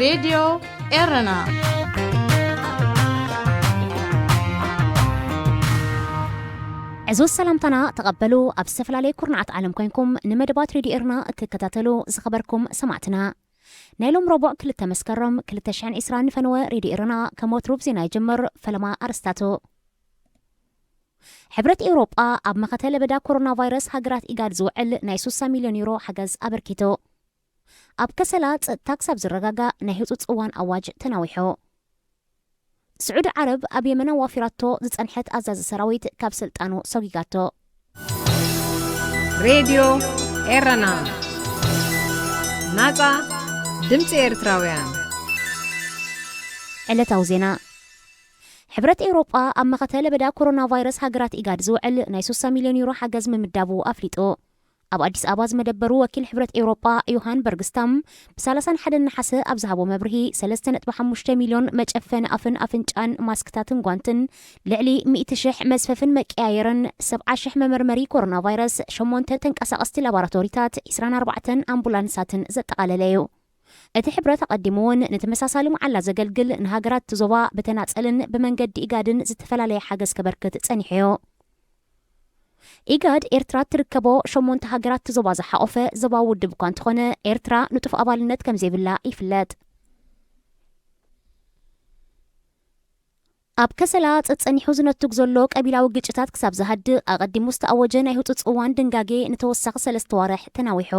ሬድዮ ኤረና። ዕዙዝ ሰላምታና ተቐበሉ። ኣብ ዝተፈላለየ ኩርናዓት ዓለም ኮይንኩም ንመደባት ሬድዮ ኤረና እትከታተሉ ዝኸበርኩም ሰማዕትና፣ ናይ ሎም ረቡዕ ክልተ መስከረም ክልተ ሽሕን ዕስራን ንፈነወ ሬድዮ ኤረና ከም ወትሩ ብዜና ይጅምር። ፈለማ ኣርስታቱ። ሕብረት ኤውሮጳ ኣብ መኸተ ለበዳ ኮሮና ቫይረስ ሃገራት ኢጋድ ዝውዕል ናይ ሱሳ ሚልዮን ዩሮ ሓገዝ ኣበርኪቱ። ኣብ ከሰላ ጸጥታ ክሳብ ዝረጋጋእ ናይ ህጹጽ እዋን ኣዋጅ ተናዊሑ። ስዑዲ ዓረብ ኣብ የመን ኣዋፊራቶ ዝጸንሐት ኣዛዚ ሰራዊት ካብ ስልጣኑ ሰጒጋቶ። ሬድዮ ኤረና፣ ናጻ ድምጺ ኤርትራውያን። ዕለታዊ ዜና። ሕብረት ኤውሮጳ ኣብ መኸተ ለበዳ ኮሮና ቫይረስ ሃገራት ኢጋድ ዝውዕል ናይ ሱሳ ሚልዮን ዩሮ ሓገዝ ምምዳቡ ኣፍሊጡ። ኣብ ኣዲስ ኣበባ ዝመደበሩ ወኪል ሕብረት ኤውሮጳ ዮሃን በርግስታም ብሰላሳን ሓደን ነሓሰ ኣብ ዝሃቦ መብርሂ፣ ሰለስተ ነጥቢ ሓሙሽተ ሚልዮን መጨፈኒ ኣፍን ኣፍንጫን፣ ማስክታትን ጓንትን፣ ልዕሊ ሚእቲ ሽሕ መዝፈፍን መቀያየርን፣ ሰብዓ ሽሕ መመርመሪ ኮሮና ቫይረስ፣ ሸሞንተ ተንቀሳቐስቲ ላቦራቶሪታት፣ ዕስራን ኣርባዕተን ኣምቡላንሳትን ዘጠቓለለ እዩ። እቲ ሕብረት ኣቐዲሙ እውን ንተመሳሳሊ መዓላ ዘገልግል ንሃገራት እቲ ዞባ ብተናጸልን ብመንገዲ ኢጋድን ዝተፈላለየ ሓገዝ ከበርክት ጸኒሑ እዩ። ኢጋድ ኤርትራ እትርከቦ ሸሞንተ ሃገራት እቲ ዞባ ዝሓቖፈ ዞባዊ ውድብ እኳ እንተኾነ፣ ኤርትራ ንጡፍ ኣባልነት ከም ዘይብላ ይፍለጥ። ኣብ ከሰላ ጸጸኒሑ ዝነቱግ ዘሎ ቀቢላዊ ግጭታት ክሳብ ዝሃድእ፣ ኣቐዲሙ ዝተኣወጀ ናይ ህጹጽ እዋን ድንጋጌ ንተወሳኺ ሰለስተ ዋርሕ ተናዊሑ።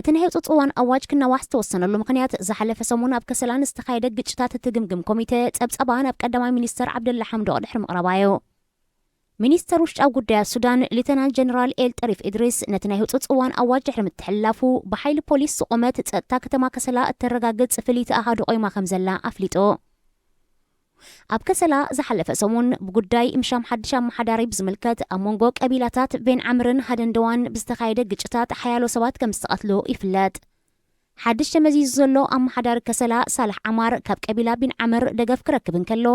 እቲ ናይ ህጹጽ እዋን ኣዋጅ ክናዋሕ ዝተወሰነሉ ምኽንያት፣ ዝሓለፈ ሰሙን ኣብ ከሰላ ንዝተኻየደ ግጭታት እትግምግም ኮሚተ ጸብጸባ ናብ ቀዳማይ ሚኒስተር ዓብደላ ሓምዶቕ ድሕሪ ምቕራባ እዩ። ሚኒስተር ውሽጣዊ ጉዳያት ሱዳን ሌተናል ጀነራል ኤል ጠሪፍ ኢድሪስ፣ ነቲ ናይ ህጹጽ እዋን ኣዋጅ ድሕሪ ምትሕልላፉ፣ ብሓይሊ ፖሊስ ዝቖመት ጸጥታ ከተማ ከሰላ እተረጋግጽ ፍልይቲ ኣሃዱ ቆይማ ከም ዘላ ኣፍሊጡ። ኣብ ከሰላ ዝሓለፈ ሰሙን ብጉዳይ ምሻም ሓድሽ ኣመሓዳሪ ብዝምልከት፣ ኣብ መንጎ ቀቢላታት ቤን ዓምርን ሃደንደዋን ብዝተኻየደ ግጭታት ሓያሎ ሰባት ከም ዝተቐትሉ ይፍለጥ። ሓድሽ ተመዚዙ ዘሎ ኣመሓዳሪ ከሰላ ሳልሕ ዓማር ካብ ቀቢላ ቢን ዓምር ደገፍ ክረክብ እንከሎ፣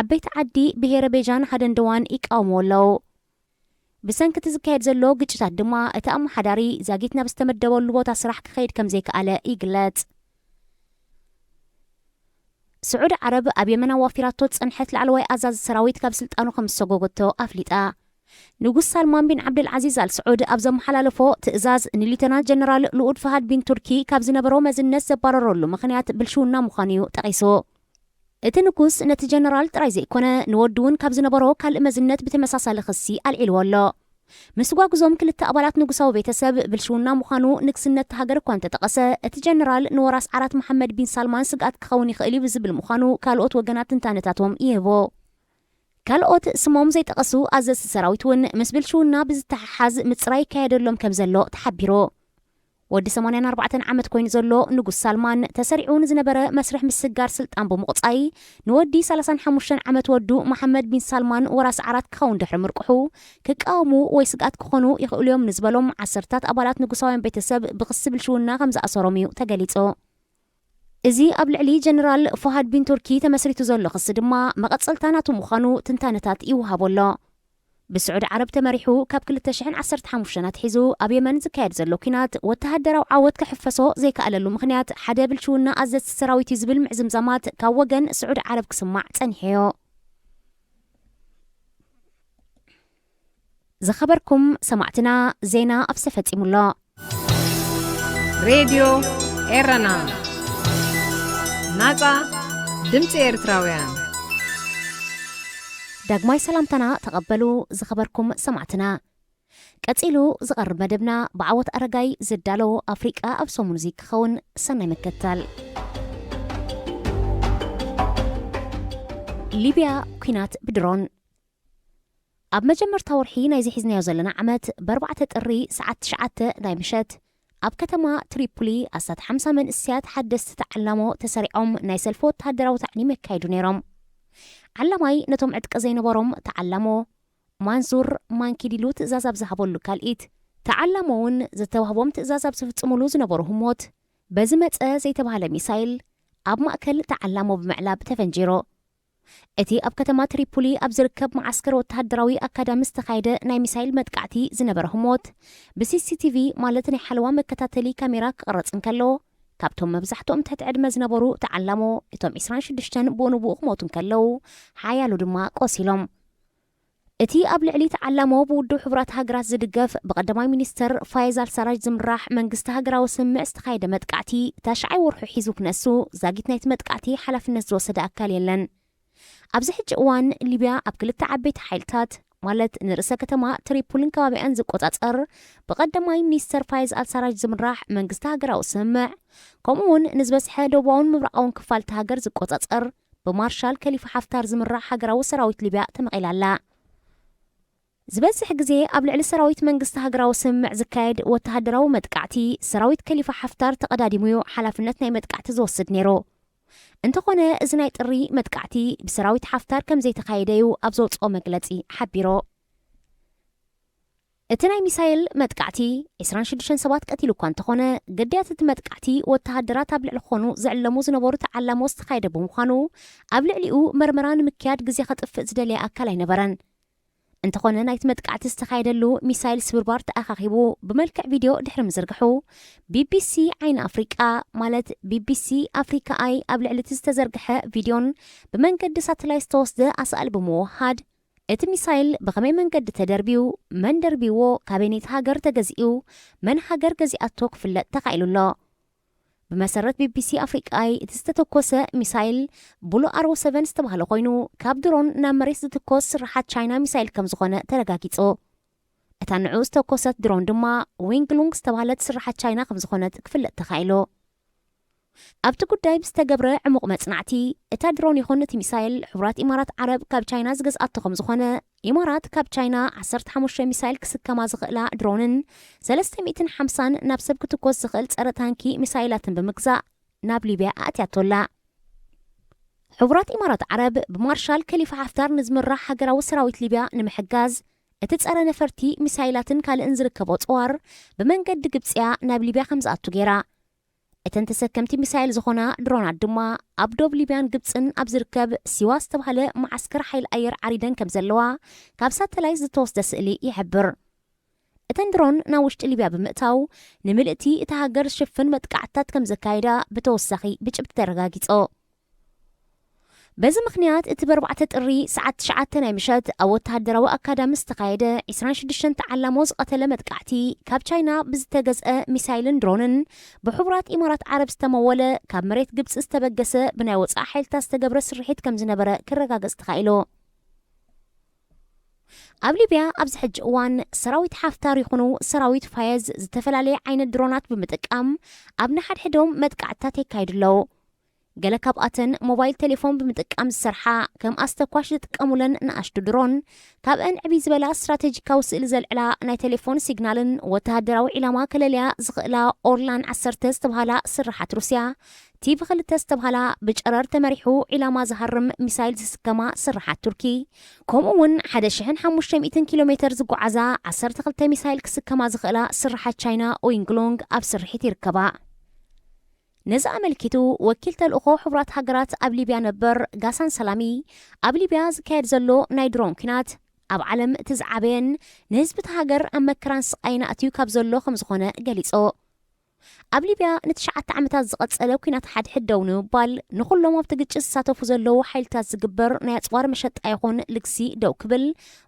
ዓበይቲ ዓዲ ብሄረ ቤጃን ሃደንደዋን ይቃወምዎ ኣለዉ። ብሰንኪ እቲ ዝካየድ ዘሎ ግጭታት ድማ፣ እቲ ኣመሓዳሪ ዛጊት ናብ ዝተመደበሉ ቦታ ስራሕ ክኸይድ ከም ዘይከኣለ ይግለጽ። ስዑዲ ዓረብ ኣብ የመን ኣዋፊራቶ ዝጸንሐት ላዕለዋይ ኣዛዚ ሰራዊት ካብ ስልጣኑ ከም ዝሰጎገቶ ኣፍሊጣ። ንጉስ ሳልማን ቢን ዓብደልዓዚዝ ኣል ስዑድ ኣብ ዘመሓላለፎ ትእዛዝ፣ ንሊተናል ጀነራል ልኡድ ፈሃድ ቢን ቱርኪ ካብ ዝነበሮ መዝነት ዘባረረሉ ምኽንያት ብልሽውና ምዃኑ እዩ ጠቒሱ። እቲ ንጉስ ነቲ ጀነራል ጥራይ ዘይኮነ፣ ንወዱ እውን ካብ ዝነበሮ ካልእ መዝነት ብተመሳሳሊ ክሲ ኣልዒልዎ ኣሎ። ምስጓጉዞም ክልተ ኣባላት ንጉሳዊ ቤተሰብ ብልሽውና ምዃኑ ንግስነት እታ ሃገር እኳ እንተጠቐሰ፣ እቲ ጀነራል ንወራስ ዓራት መሓመድ ቢን ሳልማን ስግኣት ክኸውን ይኽእል እዩ ብዝብል ምዃኑ ካልኦት ወገናት ትንታነታቶም ይህቡ። ካልኦት ስሞም ዘይጠቐሱ ኣዘዝቲ ሰራዊት እውን ምስ ብልሽውና ብዝተሓሓዝ ምጽራይ ይካየደሎም ከም ዘሎ ተሓቢሩ። ወዲ ሰማንያን ኣርባዕተን ዓመት ኮይኑ ዘሎ ንጉስ ሳልማን፣ ተሰሪዑ ንዝነበረ መስርሕ ምስጋር ስልጣን ብምቑጻይ፣ ንወዲ ሰላሳን ሓሙሽተን ዓመት ወዱ መሓመድ ቢን ሳልማን ወራሲ ዓራት ክኸውን ድሕሪ ምርቅሑ፣ ክቃወሙ ወይ ስግኣት ክኾኑ ይኽእሉ እዮም ንዝበሎም ዓሰርታት ኣባላት ንጉሳውያን ቤተሰብ ብኽሲ ብልሽውና ከም ዝኣሰሮም እዩ ተገሊጹ። እዚ ኣብ ልዕሊ ጀነራል ፉሃድ ቢን ቱርኪ ተመስሪቱ ዘሎ ክሲ ድማ መቐጸልታ ናቱ ምዃኑ ትንታነታት ይወሃቦ ኣሎ። ብስዑዲ ዓረብ ተመሪሑ ካብ ክልተ ሽሕን ዓሰርተ ሓሙሽተን ኣትሒዙ ኣብ የመን ዝካየድ ዘሎ ኲናት፣ ወተሃደራዊ ዓወት ክሕፈሶ ዘይከኣለሉ ምኽንያት ሓደ ብልሽውና ኣዘዝቲ ሰራዊት እዩ ዝብል ምዕዝምዛማት ካብ ወገን ስዑዲ ዓረብ ክስማዕ ጸኒሑ እዩ። ዝኸበርኩም ሰማዕትና፣ ዜና ኣብሰ ፈጺሙ ኣሎ። ሬድዮ ኤረና፣ ናጻ ድምጺ ኤርትራውያን። ዳግማይ ሰላምታና ተቐበሉ ዝኸበርኩም ሰማዕትና። ቀጺሉ ዝቐርብ መደብና ብዓወት ኣረጋይ ዝዳሎ ኣፍሪቃ ኣብ ሰሙን እዚ ክኸውን። ሰናይ ምክትታል። ሊብያ፣ ኲናት ብድሮን። ኣብ መጀመርታ ወርሒ ናይዚ ሒዝናዮ ዘለና ዓመት፣ ብኣርባዕተ ጥሪ ሰዓት ትሽዓተ ናይ ምሸት፣ ኣብ ከተማ ትሪፖሊ ኣስታት ሓምሳ መንእሰያት ሓደስቲ ተዓላሞ ተሰሪዖም ናይ ሰልፊ ወተሃደራዊ ታዕሊም የካይዱ ነይሮም። ዓላማይ ነቶም ዕጥቂ ዘይነበሮም ተዓላሞ፣ ማንዙር ማንኪዲሉ ትእዛዝ ኣብ ዝሃበሉ ካልኢት፣ ተዓላሞ እውን ዝተዋህቦም ትእዛዝ ኣብ ዝፍጽሙሉ ዝነበሩ ህሞት፣ በዚ መጸ ዘይተባህለ ሚሳይል ኣብ ማእከል ተዓላሞ ብምዕላብ ተፈንጂሩ። እቲ ኣብ ከተማ ትሪፖሊ ኣብ ዝርከብ መዓስከር ወተሃደራዊ ኣካዳሚ ዝተኻየደ ናይ ሚሳይል መጥቃዕቲ ዝነበረ ህሞት፣ ብሲሲቲቪ ማለት ናይ ሓለዋ መከታተሊ ካሜራ ክቕረጽ እንከሎ፣ ካብቶም መብዛሕትኦም ትሕቲ ዕድመ ዝነበሩ ተዓላሞ፣ እቶም ዕስራን ሽዱሽተን ብኡ ንብኡ ክሞቱ እንከለዉ፣ ሓያሎ ድማ ቆሲሎም። እቲ ኣብ ልዕሊ ተዓላሞ ብውድብ ሕቡራት ሃገራት ዝድገፍ ብቀዳማይ ሚኒስተር ፋየዝ ኣልሳራጅ ዝምራሕ መንግስቲ ሃገራዊ ስምምዕ ዝተኻየደ መጥቃዕቲ፣ ታሽዓይ ወርሑ ሒዙ ክነሱ፣ ዛጊት ናይቲ መጥቃዕቲ ሓላፍነት ዝወሰደ ኣካል የለን። ኣብዚ ሕጂ እዋን ሊብያ ኣብ ክልተ ዓበይቲ ሓይልታት፣ ማለት ንርእሰ ከተማ ትሪፖልን ከባቢኣን ዝቆጻጸር ብቀዳማይ ሚኒስተር ፋይዝ ኣልሳራጅ ዝምራሕ መንግስቲ ሃገራዊ ስምምዕ፣ ከምኡ እውን ንዝበዝሐ ደቡባውን ምብራቓውን ክፋል እታ ሃገር ዝቆጻጸር ብማርሻል ከሊፋ ሓፍታር ዝምራሕ ሃገራዊ ሰራዊት ሊብያ ተመቒላ ኣላ። ዝበዝሕ ግዜ ኣብ ልዕሊ ሰራዊት መንግስቲ ሃገራዊ ስምምዕ ዝካየድ ወተሃደራዊ መጥቃዕቲ ሰራዊት ከሊፋ ሓፍታር ተቐዳዲሙ እዩ ሓላፍነት ናይ መጥቃዕቲ ዝወስድ ነይሩ። እንተኾነ፣ እዚ ናይ ጥሪ መጥቃዕቲ ብሰራዊት ሓፍታር ከም ዘይተኻየደ እዩ ኣብ ዘውፅኦ መግለፂ ሓቢሩ። እቲ ናይ ሚሳይል መጥቃዕቲ ዕስራን ሽዱሽተን ሰባት ቀቲሉ እኳ እንተኾነ፣ ግዳያት እቲ መጥቃዕቲ ወተሃደራት ኣብ ልዕሊ ክኾኑ ዝዕለሙ ዝነበሩ ተዓላሞ ዝተኻየደ ብምዃኑ፣ ኣብ ልዕሊኡ መርመራ ንምክያድ ግዜ ከጥፍእ ዝደለየ ኣካል ኣይነበረን። እንተኾነ፣ ናይቲ መጥቃዕቲ ዝተኻየደሉ ሚሳይል ስብርባር ተኣኻኺቡ ብመልክዕ ቪድዮ ድሕሪ ምዝርግሑ፣ ቢቢሲ ዓይኒ ኣፍሪቃ፣ ማለት ቢቢሲ ኣፍሪካ ኣይ፣ ኣብ ልዕሊ እቲ ዝተዘርግሐ ቪድዮን ብመንገዲ ሳተላይት ዝተወስደ ኣሳእል ብምውሃድ፣ እቲ ሚሳይል ብኸመይ መንገዲ ተደርብዩ፣ መን ደርብይዎ፣ ካበይነይቲ ሃገር ተገዚኡ፣ መን ሃገር ገዚኣቶ ክፍለጥ ተኻኢሉ ኣሎ። ብመሰረት ቢቢሲ ኣፍሪቃ ኣይ፣ እቲ ዝተተኮሰ ሚሳይል ብሉ ኣር ኦ ሰቨን ዝተባህለ ኮይኑ፣ ካብ ድሮን ናብ መሬት ዝትኮስ ስርሓት ቻይና ሚሳይል ከም ዝኾነ ተረጋጊጹ። እታ ንዕኡ ዝተኮሰት ድሮን ድማ ዊንግ ሉንግ ዝተባህለት ስርሓት ቻይና ከም ዝኾነት ክፍለጥ ተኻኢሉ። ኣብቲ ጉዳይ ብዝተገብረ ዕሙቕ መጽናዕቲ፣ እታ ድሮን ይኹን እቲ ሚሳይል ሕቡራት ኢማራት ዓረብ ካብ ቻይና ዝገዝኣቶ ከም ዝኾነ፣ ኢማራት ካብ ቻይና ዓሰርተ ሓሙሽተ ሚሳይል ክስከማ ዝኽእላ ድሮንን ሰለስተ ሚእትን ሓምሳን ናብ ሰብ ክትኮስ ዝኽእል ጸረ ታንኪ ሚሳይላትን ብምግዛእ ናብ ሊብያ ኣእትያቶ ኣላ። ሕቡራት ኢማራት ዓረብ ብማርሻል ከሊፋ ሓፍታር ንዝምራሕ ሃገራዊ ሰራዊት ሊብያ ንምሕጋዝ፣ እቲ ጸረ ነፈርቲ ሚሳይላትን ካልእን ዝርከቦ ጽዋር ብመንገዲ ግብጽያ ናብ ሊብያ ከም ዝኣቱ ገይራ። እተን ተሰከምቲ ሚሳይል ዝኾና ድሮናት ድማ ኣብ ዶብ ሊብያን ግብጽን ኣብ ዝርከብ ሲዋ ዝተባህለ መዓስከር ሓይሊ ኣየር ዓሪደን ከም ዘለዋ ካብ ሳተላይት ዝተወስደ ስእሊ ይሕብር። እተን ድሮን ናብ ውሽጢ ሊብያ ብምእታው፣ ንምልእቲ እታ ሃገር ዝሽፍን መጥቃዕትታት ከም ዘካየዳ ብተወሳኺ ብጭብጢ ተረጋጊጹ። በዚ ምኽንያት፣ እቲ ብ ኣርባዕተ ጥሪ ሰዓት ትሽዓተ ናይ ምሸት ኣብ ወተሃደራዊ ኣካዳሚ ዝተኻየደ ዕስራን ሽዱሽተን ተዓላሞ ዝቐተለ መጥቃዕቲ፣ ካብ ቻይና ብዝተገዝአ ሚሳይልን ድሮንን ብሕቡራት ኢማራት ዓረብ ዝተመወለ፣ ካብ መሬት ግብጺ ዝተበገሰ፣ ብናይ ወጻኢ ሓይልታት ዝተገብረ ስርሒት ከም ዝነበረ ክረጋገጽ ተኻኢሉ። ኣብ ሊብያ ኣብዚ ሕጂ እዋን ሰራዊት ሓፍታር ይኹኑ ሰራዊት ፋየዝ ዝተፈላለየ ዓይነት ድሮናት ብምጥቃም ኣብ ንሓድሕዶም መጥቃዕትታት የካይዱ ኣለዉ። ገለ ካብኣተን ሞባይል ቴሌፎን ብምጥቃም ዝሰርሓ፣ ከም ኣስተኳሽ ዝጥቀሙለን ንኣሽቱ ድሮን፣ ካብአን ዕብይ ዝበላ ስትራቴጂካዊ ስእሊ ዘልዕላ ናይ ቴሌፎን ሲግናልን ወተሃደራዊ ዒላማ ከለልያ ዝኽእላ ኦርላን ዓሰርተ ዝተብሃላ ስርሓት ሩስያ፣ ቲ ቪ ክልተ ዝተብሃላ ብጨረር ተመሪሑ ዒላማ ዝሃርም ሚሳይል ዝስከማ ስርሓት ቱርኪ፣ ከምኡ እውን ሓደ ሽሕን ሓሙሽተ ሚእትን ኪሎ ሜተር ዝጓዓዛ ዓሰርተ ክልተ ሚሳይል ክስከማ ዝኽእላ ስርሓት ቻይና ዊንግሎንግ ኣብ ስርሒት ይርከባ። ነዚ ኣመልኪቱ፣ ወኪል ተልእኾ ሕቡራት ሃገራት ኣብ ሊብያ ነበር ጋሳን ሰላሚ፣ ኣብ ሊብያ ዝካየድ ዘሎ ናይ ድሮን ኲናት ኣብ ዓለም እቲ ዝዓበየን ንህዝቢ እታ ሃገር ኣብ መከራን ስቓይን ኣእትዩ ካብ ዘሎ ከም ዝኾነ ገሊጹ። ኣብ ሊብያ ንትሽዓተ ዓመታት ዝቐጸለ ኲናት ሓድሕድ ደው ንምባል፣ ንኹሎም ኣብቲ ግጭት ዝሳተፉ ዘለዉ ሓይልታት ዝግበር ናይ ኣጽዋር መሸጣ ይኹን ልግሲ ደው ክብል፣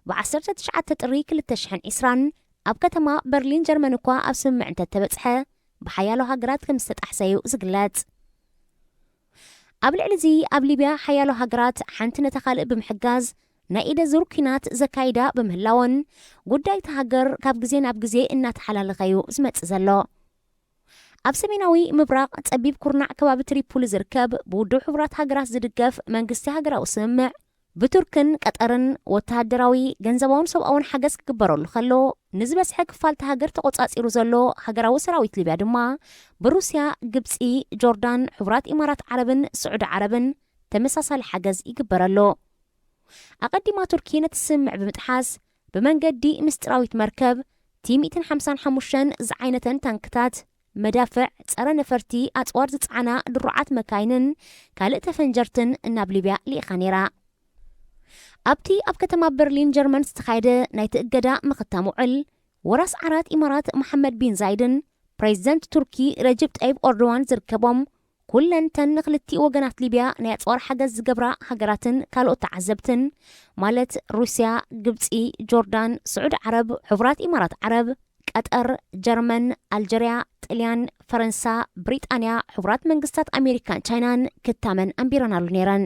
ብ ዓሰርተ ትሽዓተ ጥሪ ክልተ ሽሕን ዕስራን ኣብ ከተማ በርሊን ጀርመን እኳ ኣብ ስምምዕ እንተተበጽሐ፣ ብሓያሎ ሃገራት ከም ዝተጣሕሰ እዩ ዝግለጽ። ኣብ ልዕሊ እዚ፣ ኣብ ሊብያ ሓያሎ ሃገራት ሓንቲ ነታ ካልእ ብምሕጋዝ ናይ ኢደ ዙር ኲናት ዘካይዳ ብምህላወን፣ ጉዳይ እታ ሃገር ካብ ግዜ ናብ ግዜ እናተሓላለኸ እዩ ዝመጽእ ዘሎ። ኣብ ሰሜናዊ ምብራቕ ጸቢብ ኩርናዕ ከባቢ ትሪፖሊ ዝርከብ ብውድብ ሕቡራት ሃገራት ዝድገፍ መንግስቲ ሃገራዊ ስምምዕ፣ ብቱርክን ቀጠርን ወተሃደራዊ፣ ገንዘባውን ሰብኣውን ሓገዝ ክግበረሉ ከሎ፣ ንዝበዝሐ ክፋል እታ ሃገር ተቖጻጺሩ ዘሎ ሃገራዊ ሰራዊት ሊብያ ድማ ብሩስያ፣ ግብጺ፣ ጆርዳን፣ ሕቡራት ኢማራት ዓረብን ስዑዲ ዓረብን ተመሳሳሊ ሓገዝ ይግበረሉ። ኣቐዲማ ቱርኪ ነቲ ስምምዕ ብምጥሓስ፣ ብመንገዲ ምስጢራዊት መርከብ ቲ ሚእትን ሓምሳን ሓሙሽተን ዝዓይነተን ታንክታት፣ መዳፍዕ፣ ጸረ ነፈርቲ ኣጽዋር ዝጸዓና ድሩዓት መካይንን ካልእ ተፈንጀርትን ናብ ሊብያ ልኢኻ ነይራ። ኣብቲ ኣብ ከተማ በርሊን ጀርመን ዝተኻየደ ናይቲ እገዳ ምኽታም ውዕል፣ ወራስ ዓራት ኢማራት መሓመድ ቢን ዛይድን ፕሬዚደንት ቱርኪ ረጅብ ጠይብ ኦርዶዋን ዝርከቦም ኩለን ተን ንክልቲኡ ወገናት ሊብያ ናይ ኣጽዋር ሓገዝ ዝገብራ ሃገራትን ካልኦት ተዓዘብትን፣ ማለት ሩስያ፣ ግብጺ፣ ጆርዳን፣ ስዑድ ዓረብ፣ ሕቡራት ኢማራት ዓረብ፣ ቀጠር፣ ጀርመን፣ ኣልጀርያ፣ ጥልያን፣ ፈረንሳ፣ ብሪጣንያ፣ ሕቡራት መንግስታት ኣሜሪካን ቻይናን ክታመን ኣንቢረናሉ ነይረን።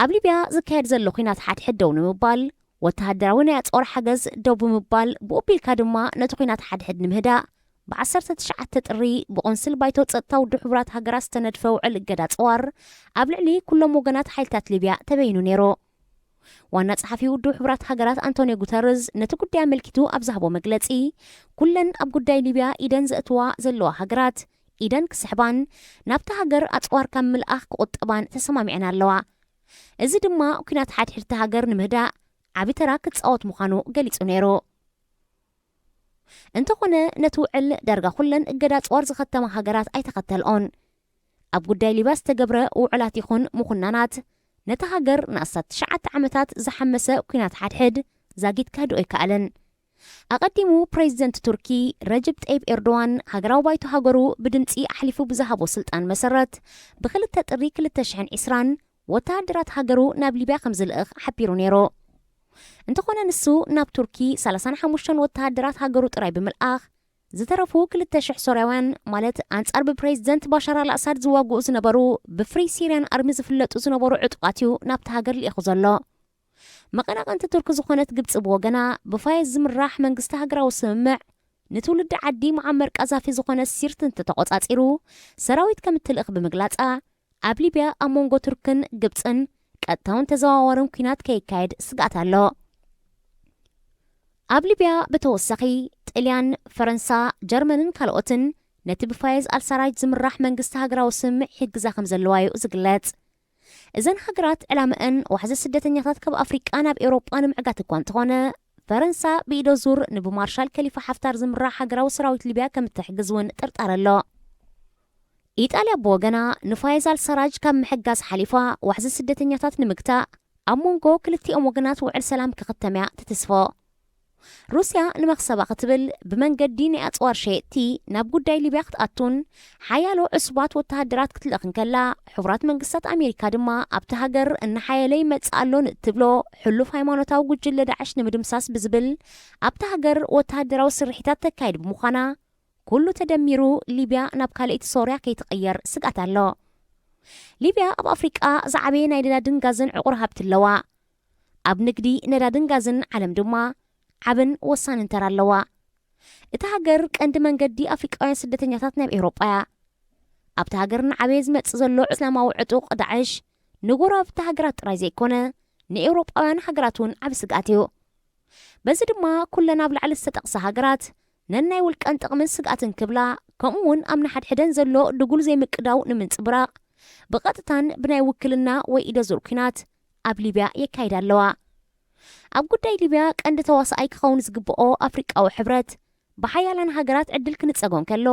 ኣብ ሊብያ ዝካየድ ዘሎ ኲናት ሓድሕድ ደው ንምባል፣ ወተሃደራዊ ናይ ኣጽዋር ሓገዝ ደው ብምባል፣ ብኡ ኣቢልካ ድማ ነቲ ኲናት ሓድሕድ ንምህዳእ፣ ብ ዓሰርተ ትሽዓተ ጥሪ ብቆንስል ባይቶ ጸጥታ ውድብ ሕቡራት ሃገራት ዝተነድፈ ውዕል እገዳ ኣጽዋር ኣብ ልዕሊ ኩሎም ወገናት ሓይልታት ሊብያ ተበይኑ ነይሩ። ዋና ጸሓፊ ውድብ ሕቡራት ሃገራት ኣንቶኒዮ ጉተርዝ ነቲ ጉዳይ ኣመልኪቱ ኣብ ዝሃቦ መግለጺ፣ ኩለን ኣብ ጉዳይ ሊብያ ኢደን ዘእትዋ ዘለዋ ሃገራት ኢደን ክስሕባን ናብታ ሃገር ኣጽዋር ካብ ምልኣኽ ክቑጠባን ተሰማሚዐን ኣለዋ። እዚ ድማ ኲናት ሓድሕድቲ ሃገር ንምህዳእ ዓቢ ተራ ክጻወት ምዃኑ ገሊጹ ነይሩ። እንተኾነ ነቲ ውዕል ዳርጋ ኩለን እገዳ ኣጽዋር ዝኸተማ ሃገራት ኣይተኸተልኦን። ኣብ ጉዳይ ሊብያ ዝተገብረ ውዕላት ይኹን ምኹናናት ነታ ሃገር ንኣስታት ትሽዓተ ዓመታት ዝሓመሰ ኲናት ሓድሕድ ዛጊት ከህድኦ ኣይከኣለን። ኣቐዲሙ ፕሬዚደንት ቱርኪ ረጅብ ጠይብ ኤርዶዋን ሃገራዊ ባይቶ ሃገሩ ብድምጺ ኣሕሊፉ ብዝሃቦ ስልጣን መሰረት ብክልተ ጥሪ ክልተ ሽሕን ዕስራን ወተሃደራት ሃገሩ ናብ ሊብያ ከም ዝልእኽ ሓቢሩ ነይሩ። እንተኾነ ንሱ ናብ ቱርኪ ሰላሳን ሓሙሽተን ወተሃደራት ሃገሩ ጥራይ ብምልኣኽ ዝተረፉ ክልተ ሽሕ ሶርያውያን ማለት ኣንጻር ብፕሬዚደንት ባሻር ኣልኣሳድ ዝዋግኡ ዝነበሩ ብፍሪ ሲርያን ኣርሚ ዝፍለጡ ዝነበሩ ዕጡቓት እዩ ናብቲ ሃገር ልኢኹ ዘሎ። መቐናቐንቲ ቱርኪ ዝኾነት ግብጺ ብወገና ብፋየዝ ዝምራሕ መንግስቲ ሃገራዊ ስምምዕ ንትውልዲ ዓዲ መዓመር ቀዛፊ ዝኾነ ሲርት እንተተቖጻጺሩ ሰራዊት ከም እትልእኽ ብምግላጻ ኣብ ሊብያ ኣብ መንጎ ቱርክን ግብጽን ቀጥታውን ተዘዋዋርን ኲናት ከይካየድ ስግኣት ኣሎ። ኣብ ሊብያ ብተወሳኺ ጥልያን፣ ፈረንሳ፣ ጀርመንን ካልኦትን ነቲ ብፋየዝ ኣልሳራጅ ዝምራሕ መንግስቲ ሃገራዊ ስምምዕ ይሕግዛ ከም ዘለዋ እዩ ዝግለጽ። እዘን ሃገራት ዕላመአን ዋሕዚ ስደተኛታት ካብ ኣፍሪቃ ናብ ኤውሮጳ ንምዕጋት እኳ እንተኾነ፣ ፈረንሳ ብኢዶ ዙር ንብማርሻል ከሊፋ ሓፍታር ዝምራሕ ሃገራዊ ሰራዊት ሊብያ ከም እትሕግዝ እውን ጥርጣረ ኣሎ። ኢጣልያ ብወገና ንፋየዝ ኣልሳራጅ ካብ ምሕጋዝ ሓሊፋ ዋሕዚ ስደተኛታት ንምግታእ ኣብ መንጎ ክልቲኦም ወገናት ውዕል ሰላም ክኽተም እያ ትትስፎ። ሩስያ ንመኽሰባ ክትብል ብመንገዲ ናይ ኣጽዋር ሸየጥቲ ናብ ጉዳይ ሊብያ ክትኣቱን ሓያሎ ዕሱባት ወተሃደራት ክትልእኽን ከላ፣ ሕቡራት መንግስታት ኣሜሪካ ድማ ኣብቲ ሃገር እናሓየለ ይመጽእ ኣሎ ንእትብሎ ሕሉፍ ሃይማኖታዊ ጉጅለ ዳዕሽ ንምድምሳስ ብዝብል ኣብቲ ሃገር ወተሃደራዊ ስርሒታት ተካይድ ብምዃና፣ ኩሉ ተደሚሩ ሊብያ ናብ ካልኣይቲ ሶርያ ከይትቕየር ስግኣት ኣሎ። ሊብያ ኣብ ኣፍሪቃ ዝዓበየ ናይ ነዳድን ጋዝን ዕቑር ሃብቲ ኣለዋ። ኣብ ንግዲ ነዳድን ጋዝን ዓለም ድማ ዓብን ወሳንን ተራ ኣለዋ። እታ ሃገር ቀንዲ መንገዲ ኣፍሪቃውያን ስደተኛታት ናብ ኤውሮጳ እያ። ኣብታ ሃገር እናዓበየ ዝመጽእ ዘሎ እስላማዊ ዕጡቕ ዳዕሽ ንጎረባብቲ ሃገራት ጥራይ ዘይኮነ ንኤውሮጳውያን ሃገራት እውን ዓቢ ስግኣት እዩ። በዚ ድማ ኩለን ኣብ ላዕሊ ዝተጠቕሳ ሃገራት ነናይ ውልቀን ጥቕምን ስግኣትን ክብላ፣ ከምኡ እውን ኣብ ንሓድሕደን ዘሎ ድጉል ዘይምቅዳው ንምንጽብራቕ ብቐጥታን ብናይ ውክልና ወይ ኢደ ዙር ኲናት ኣብ ሊብያ የካይዳ ኣለዋ። ኣብ ጉዳይ ሊብያ ቀንዲ ተዋሳኣይ ክኸውን ዝግብኦ ኣፍሪቃዊ ሕብረት ብሓያላን ሃገራት ዕድል ክንጸጎ እንከሎ፣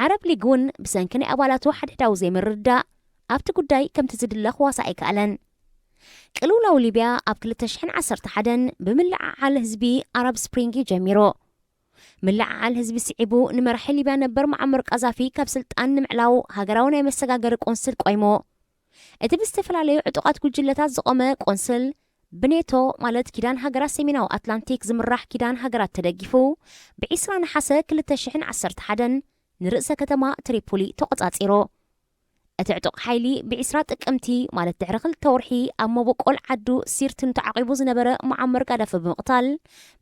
ዓረብ ሊግ እውን ብሰንኪ ናይ ኣባላቱ ሓድሕዳዊ ዘይምርድዳእ ኣብቲ ጉዳይ ከምቲ ዝድለ ክዋሳእ ኣይከኣለን። ቅልውላው ሊብያ ኣብ ክልተ ሽሕን ዓሰርተ ሓደን ብምልዕዓል ህዝቢ ኣረብ ስፕሪንግ እዩ ጀሚሩ። ምልዕዓል ህዝቢ ስዒቡ ንመራሒ ሊብያ ነበር መዓመር ቀዛፊ ካብ ስልጣን ንምዕላው ሃገራዊ ናይ መሰጋገሪ ቆንስል ቆይሙ። እቲ ብዝተፈላለዩ ዕጡቓት ጉጅለታት ዝቖመ ቆንስል ብኔቶ ማለት ኪዳን ሃገራት ሰሜናዊ ኣትላንቲክ ዝምራሕ ኪዳን ሃገራት ተደጊፉ ብ ዒስራ ነሓሰ ክልተ ሽሕን ዓሰርተ ሓደን ንርእሰ ከተማ ትሪፖሊ ተቖጻጺሩ። እቲ ዕጡቕ ሓይሊ ብ ዒስራ ጥቅምቲ ማለት ድሕሪ ክልተ ወርሒ ኣብ መበቆል ዓዱ ሲርት ንተዓቒቡ ዝነበረ መዓመር ጋዳፊ ብምቕታል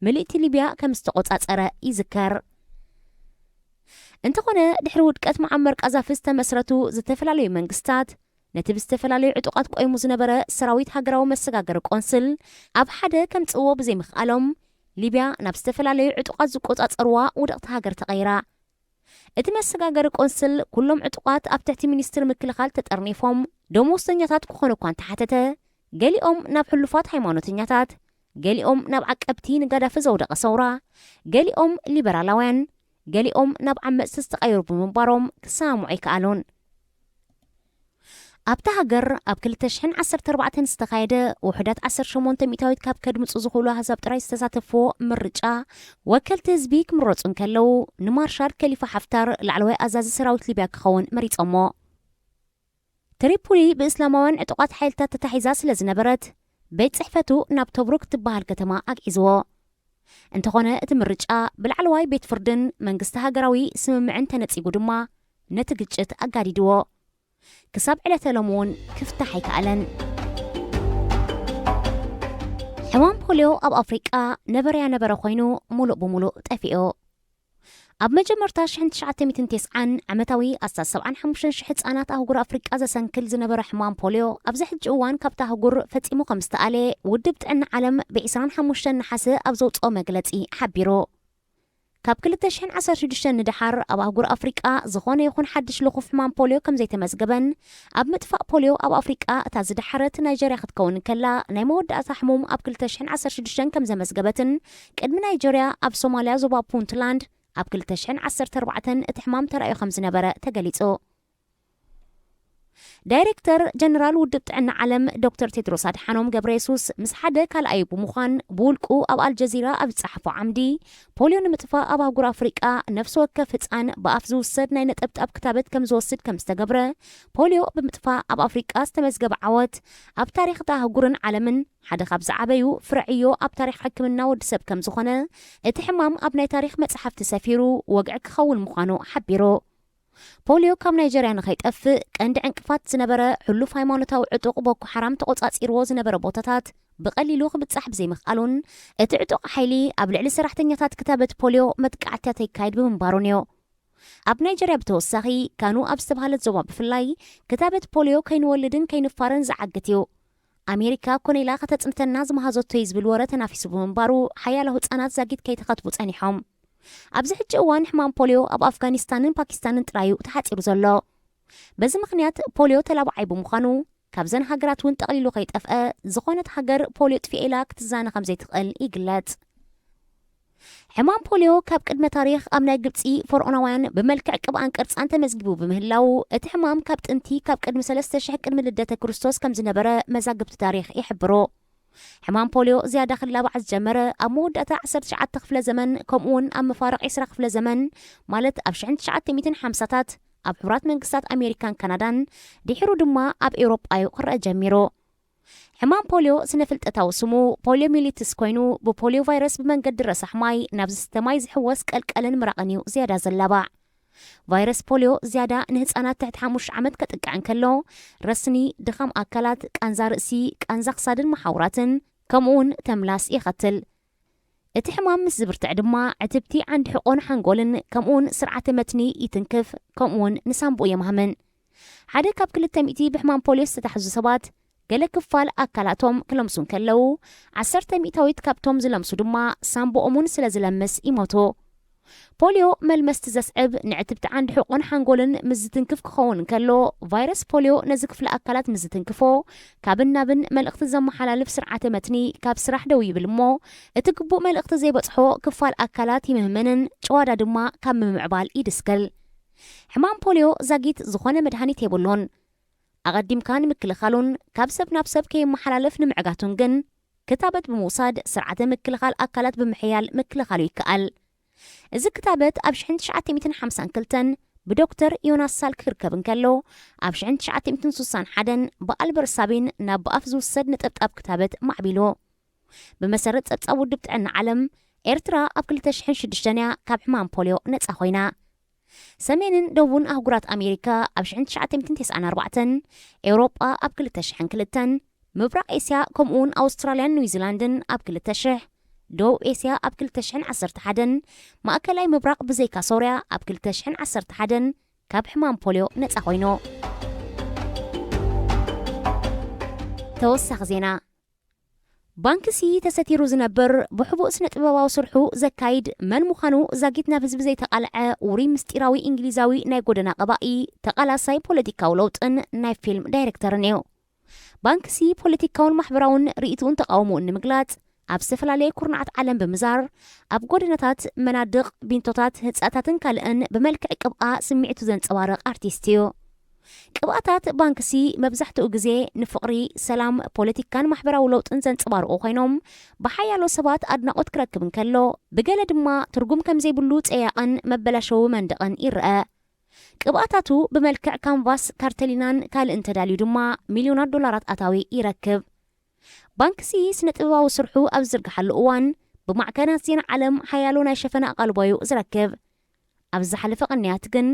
ምልእቲ ሊብያ ከም ዝተቖጻጸረ ይዝከር። እንተኾነ ድሕሪ ውድቀት መዓመር ቃዛፊ ዝተመስረቱ ዝተፈላለዩ መንግስታት ነቲ ብዝተፈላለዩ ዕጡቓት ቆይሙ ዝነበረ ሰራዊት ሃገራዊ መሰጋገሪ ቆንስል ኣብ ሓደ ከምጽእዎ ብዘይምኽኣሎም ሊብያ ናብ ዝተፈላለዩ ዕጡቓት ዝቆጻጸርዋ ውድቕቲ ሃገር ተቐይራ። እቲ መሰጋገሪ ቆንስል ኩሎም ዕጡቓት ኣብ ትሕቲ ሚኒስትሪ ምክልኻል ተጠርኒፎም ደሞዝተኛታት ክኾኑ እኳ እንተሓተተ፣ ገሊኦም ናብ ሕሉፋት ሃይማኖተኛታት፣ ገሊኦም ናብ ዓቀብቲ ንጋዳፊ ዘውደቐ ሰውራ፣ ገሊኦም ሊበራላውያን፣ ገሊኦም ናብ ዓመጽቲ ዝተቐየሩ ብምንባሮም ክሰማምዑ ኣይከኣሉን። ኣብታ ሃገር ኣብ ክልተ ሽሕን ዓሰርተ ኣርባዕተን ዝተኻየደ ውሑዳት ዓሰርተ ሸሞንተ ሚእታዊት ካብ ከድምፁ ዝኽእሉ ኣህዛብ ጥራይ ዝተሳተፍዎ ምርጫ፣ ወከልቲ ህዝቢ ክምረፁ እንከለዉ፣ ንማርሻል ከሊፋ ሓፍታር ላዕለዋይ ኣዛዚ ሰራዊት ሊብያ ክኸውን መሪፆሞ። ትሪፖሊ ብእስላማውያን ዕጡቓት ሓይልታት ተታሒዛ ስለ ዝነበረት፣ ቤት ጽሕፈቱ ናብ ቶብሩክ ትበሃል ከተማ ኣግዒዝዎ። እንተኾነ እቲ ምርጫ ብላዕለዋይ ቤት ፍርድን መንግስቲ ሃገራዊ ስምምዕን ተነጺጉ ድማ ነቲ ግጭት ኣጋዲድዎ። ክሳብ ዕለተ ሎሚ እውን ክፍታሕ ኣይከኣለን። ሕማም ፖልዮ ኣብ ኣፍሪቃ ነበረያ ነበረ ኮይኑ፣ ሙሉእ ብሙሉእ ጠፊኡ። ኣብ መጀመርታ ሽሕን ትሽዓተ ሚእትን ተስዓን ዓመታዊ ኣስታት ሰብዓን ሓሙሽተን ሽሕ ህጻናት ኣህጉር ኣፍሪቃ ዘሰንክል ዝነበረ ሕማም ፖልዮ፣ ኣብዚ ሕጂ እዋን ካብታ ኣህጉር ፈጺሙ ከም ዝተኣለ ውድብ ጥዕና ዓለም ብ ዕስራን ሓሙሽተን ነሓሰ ኣብ ዘውጽኦ መግለጺ ሓቢሩ። ካብ ክልተ ሽሕን ዓሰርተ ሽዱሽተን ንደሓር ኣብ ኣህጉር ኣፍሪቃ ዝኾነ ይኹን ሓድሽ ልኹፍ ሕማም ፖልዮ ከም ዘይተመዝገበን፣ ኣብ ምጥፋእ ፖልዮ ኣብ ኣፍሪቃ እታ ዝደሓረት ናይጀርያ ክትከውን እንከላ፣ ናይ መወዳእታ ሕሙም ኣብ ክልተ ሽሕን ዓሰርተ ሽዱሽተን ከም ዘመዝገበትን፣ ቅድሚ ናይጀርያ ኣብ ሶማልያ ዞባ ፑንትላንድ ኣብ ክልተ ሽሕን ዓሰርተ ኣርባዕተን እቲ ሕማም ተራእዩ ከም ዝነበረ ተገሊጹ። ዳይሬክተር ጀነራል ውድብ ጥዕና ዓለም ዶክተር ቴድሮስ ኣድሓኖም ገብረየሱስ፣ ምስ ሓደ ካልኣዩ ብምዃን ብውልቁ ኣብ ኣልጀዚራ ኣብ ዝጸሓፎ ዓምዲ፣ ፖልዮ ንምጥፋእ ኣብ ኣህጉር ኣፍሪቃ ነፍሲ ወከፍ ህጻን ብኣፍ ዝውሰድ ናይ ነጠብጣብ ክታበት ከም ዝወስድ ከም ዝተገብረ፣ ፖልዮ ብምጥፋእ ኣብ ኣፍሪቃ ዝተመዝገበ ዓወት ኣብ ታሪኽ እታ ኣህጉርን ዓለምን ሓደ ካብ ዝዓበዩ ፍረ ዕዮ ኣብ ታሪኽ ሕክምና ወዲ ሰብ ከም ዝኾነ፣ እቲ ሕማም ኣብ ናይ ታሪኽ መጽሓፍቲ ሰፊሩ ወግዒ ክኸውን ምዃኑ ሓቢሩ። ፖልዮ ካብ ናይጀርያ ንኸይጠፍእ ቀንዲ ዕንቅፋት ዝነበረ ሕሉፍ ሃይማኖታዊ ዕጡቕ ቦኮ ሓራም ተቖጻጺርዎ ዝነበረ ቦታታት ብቐሊሉ ክብጻሕ ብዘይምኽኣሉን፣ እቲ ዕጡቕ ሓይሊ ኣብ ልዕሊ ሰራሕተኛታት ክታበት ፖልዮ መጥቃዕትታት የካይድ ብምንባሩን እዩ። ኣብ ናይጀርያ ብተወሳኺ፣ ካኑ ኣብ ዝተባህለት ዞባ ብፍላይ ክታበት ፖልዮ ከይንወልድን ከይንፋርን ዝዓግት እዩ። ኣሜሪካ ኮነ ኢላ ከተጽንተና ዝመሃዘቶ እዩ ዝብል ወረ ተናፊሱ ብምንባሩ፣ ሓያሎ ህጻናት ዛጊት ከይተኸትቡ ጸኒሖም። ኣብዚ ሕጂ እዋን ሕማም ፖልዮ ኣብ ኣፍጋኒስታንን ፓኪስታንን ጥራይ እዩ ተሓጺሩ ዘሎ። በዚ ምኽንያት ፖልዮ ተላባዓይ ብምዃኑ፣ ካብዘን ሃገራት እውን ጠቕሊሉ ከይጠፍአ፣ ዝኾነት ሃገር ፖልዮ ጥፊኤ ኢላ ክትዛነ ከም ዘይትኽእል ይግለጽ። ሕማም ፖልዮ ካብ ቅድመ ታሪኽ ኣብ ናይ ግብጺ ፈርዖናውያን ብመልክዕ ቅብኣን ቅርጻን ተመዝጊቡ ብምህላው፣ እቲ ሕማም ካብ ጥንቲ ካብ ቅድሚ ሰለስተ ሽሕ ቅድሚ ልደተ ክርስቶስ ከም ዝነበረ መዛግብቲ ታሪኽ ይሕብሩ። ሕማም ፖልዮ ዝያዳ ክላባዕ ዝጀመረ ኣብ መወዳእታ ዓሰርተ ትሽዓተ ክፍለ ዘመን፣ ከምኡ እውን ኣብ መፋርቕ ዕስራ ክፍለ ዘመን፣ ማለት ኣብ ሽሕን ትሽዓተ ሚእትን ሓምሳታት ኣብ ሕቡራት መንግስታት ኣሜሪካን ካናዳን፣ ድሒሩ ድማ ኣብ ኤውሮጳ እዩ ክረአ ጀሚሩ። ሕማም ፖልዮ ስነ ፍልጠታዊ ስሙ ፖሊዮሚሊትስ ኮይኑ፣ ብፖልዮ ቫይረስ ብመንገዲ ረሳሕ ማይ ናብ ዝስተ ማይ ዝሕወስ ቀልቀልን ምራቕን እዩ ዝያዳ ዘላባዕ። ቫይረስ ፖልዮ ዝያዳ ንህጻናት ትሕቲ ሓሙሽተ ዓመት ከጥቅዕ እንከሎ፣ ረስኒ፣ ድኻም ኣካላት፣ ቃንዛ ርእሲ፣ ቃንዛ ክሳድን መሓውራትን፣ ከምኡውን ተምላስ የኸትል። እቲ ሕማም ምስ ዝብርትዕ ድማ፣ ዕትብቲ ዓንዲ ሕቖን ሓንጎልን፣ ከምኡውን ስርዓተ መትኒ ይትንክፍ፣ ከምኡውን ንሳንቡኡ የማህምን። ሓደ ካብ ክልተ ሚእቲ ብሕማም ፖልዮ ዝተታሕዙ ሰባት፣ ገለ ክፋል ኣካላቶም ክለምሱ እንከለዉ፣ ዓሰርተ ሚእታዊት ካብቶም ዝለምሱ ድማ ሳንቡኦምን ስለ ዝለምስ ይሞቱ። ፖልዮ መልመስቲ ዘስዕብ ንዕትብቲ ዓንዲ ሕቖን ሓንጎልን ምስ ዝትንክፍ ክኸውን እንከሎ፣ ቫይረስ ፖልዮ ነዚ ክፍሊ ኣካላት ምስ ዝትንክፎ፣ ካብን ናብን መልእኽቲ ዘመሓላልፍ ስርዓተ መትኒ ካብ ስራሕ ደው ይብል እሞ፣ እቲ ግቡእ መልእኽቲ ዘይበጽሖ ክፋል ኣካላት ይምህመንን ጭዋዳ ድማ ካብ ምምዕባል ይድስክል። ሕማም ፖልዮ ዛጊት ዝኾነ መድሃኒት የብሉን። ኣቐዲምካ ንምክልኻሉን ካብ ሰብ ናብ ሰብ ከይመሓላለፍ ንምዕጋቱን ግን፣ ክታበት ብምውሳድ ስርዓተ ምክልኻል ኣካላት ብምሕያል ምክልኻሉ ይከኣል። እዚ ክታበት ኣብ ሽሕን ትሽዓተ ሚእትን ሓምሳን ክልተን ብዶክተር ዮናስ ሳልክ ክርከብ እንከሎ፣ ኣብ ሽሕን ትሽዓተ ሚእትን ስሳን ሓደን ብኣልበርት ሳቢን ናብ ብኣፍ ዝውሰድ ነጠብጣብ ክታበት ማዕቢሉ። ብመሰረት ጸብጻብ ውድብ ጥዕና ዓለም፣ ኤርትራ ኣብ ክልተ ሽሕን ሽዱሽተን እያ ካብ ሕማም ፖልዮ ነጻ ኮይና። ሰሜንን ደቡብን ኣህጉራት ኣሜሪካ ኣብ ሽሕን ትሽዓተ ሚእትን ተስዓን ኣርባዕተን፣ ኤውሮጳ ኣብ ክልተ ሽሕን ክልተን፣ ምብራቕ ኤስያ ከምኡውን ኣውስትራልያን ኒውዚላንድን ኣብ ክልተ ሽሕ፣ ደቡብ ኤስያ ኣብ ክልተ ሽሕን ዓሰርተ ሓደን፣ ማእከላይ ምብራቕ ብዘይካ ሶርያ ኣብ ክልተ ሽሕን ዓሰርተ ሓደን ካብ ሕማም ፖልዮ ነጻ ኮይኑ። ተወሳኺ ዜና። ባንክሲ ተሰቲሩ ዝነብር፣ ብሕቡእ ስነ ጥበባዊ ስርሑ ዘካይድ፣ መን ምዃኑ ዛጊት ናብ ህዝቢ ዘይተቓልዐ ውሩይ ምስጢራዊ እንግሊዛዊ ናይ ጎደና ቀባኢ፣ ተቓላሳይ ፖለቲካዊ ለውጥን ናይ ፊልም ዳይሬክተርን እዩ። ባንክሲ ፖለቲካውን ማሕበራውን ርእይትኡን ተቓውሞኡን ንምግላጽ፣ ኣብ ዝተፈላለየ ኩርናዓት ዓለም ብምዛር፣ ኣብ ጎደናታት፣ መናድቕ፣ ቢንቶታት፣ ህንጻታትን ካልእን ብመልክዕ ቅብኣ ስምዒቱ ዘንጸባርቕ ኣርቲስት እዩ። ቅብኣታት ባንክሲ መብዛሕትኡ ግዜ ንፍቕሪ፣ ሰላም፣ ፖለቲካን ማሕበራዊ ለውጥን ዘንጸባርቑ ኮይኖም፣ ብሓያሎ ሰባት ኣድናቖት ክረክብ እንከሎ፣ ብገለ ድማ ትርጉም ከም ዘይብሉ ጸያቕን መበላሸዊ መንደቕን ይረአ። ቅብኣታቱ ብመልክዕ ካንቫስ፣ ካርተሊናን ካልእን ተዳልዩ ድማ ሚልዮናት ዶላራት ኣታዊ ይረክብ። ባንክሲ ስነ ጥበባዊ ስርሑ ኣብ ዝዝርግሓሉ እዋን፣ ብማዕከናት ዜና ዓለም ሓያሎ ናይ ሸፈነ ኣቓልቦ እዩ ዝረክብ። ኣብ ዝሓለፈ ቅንያት ግን፣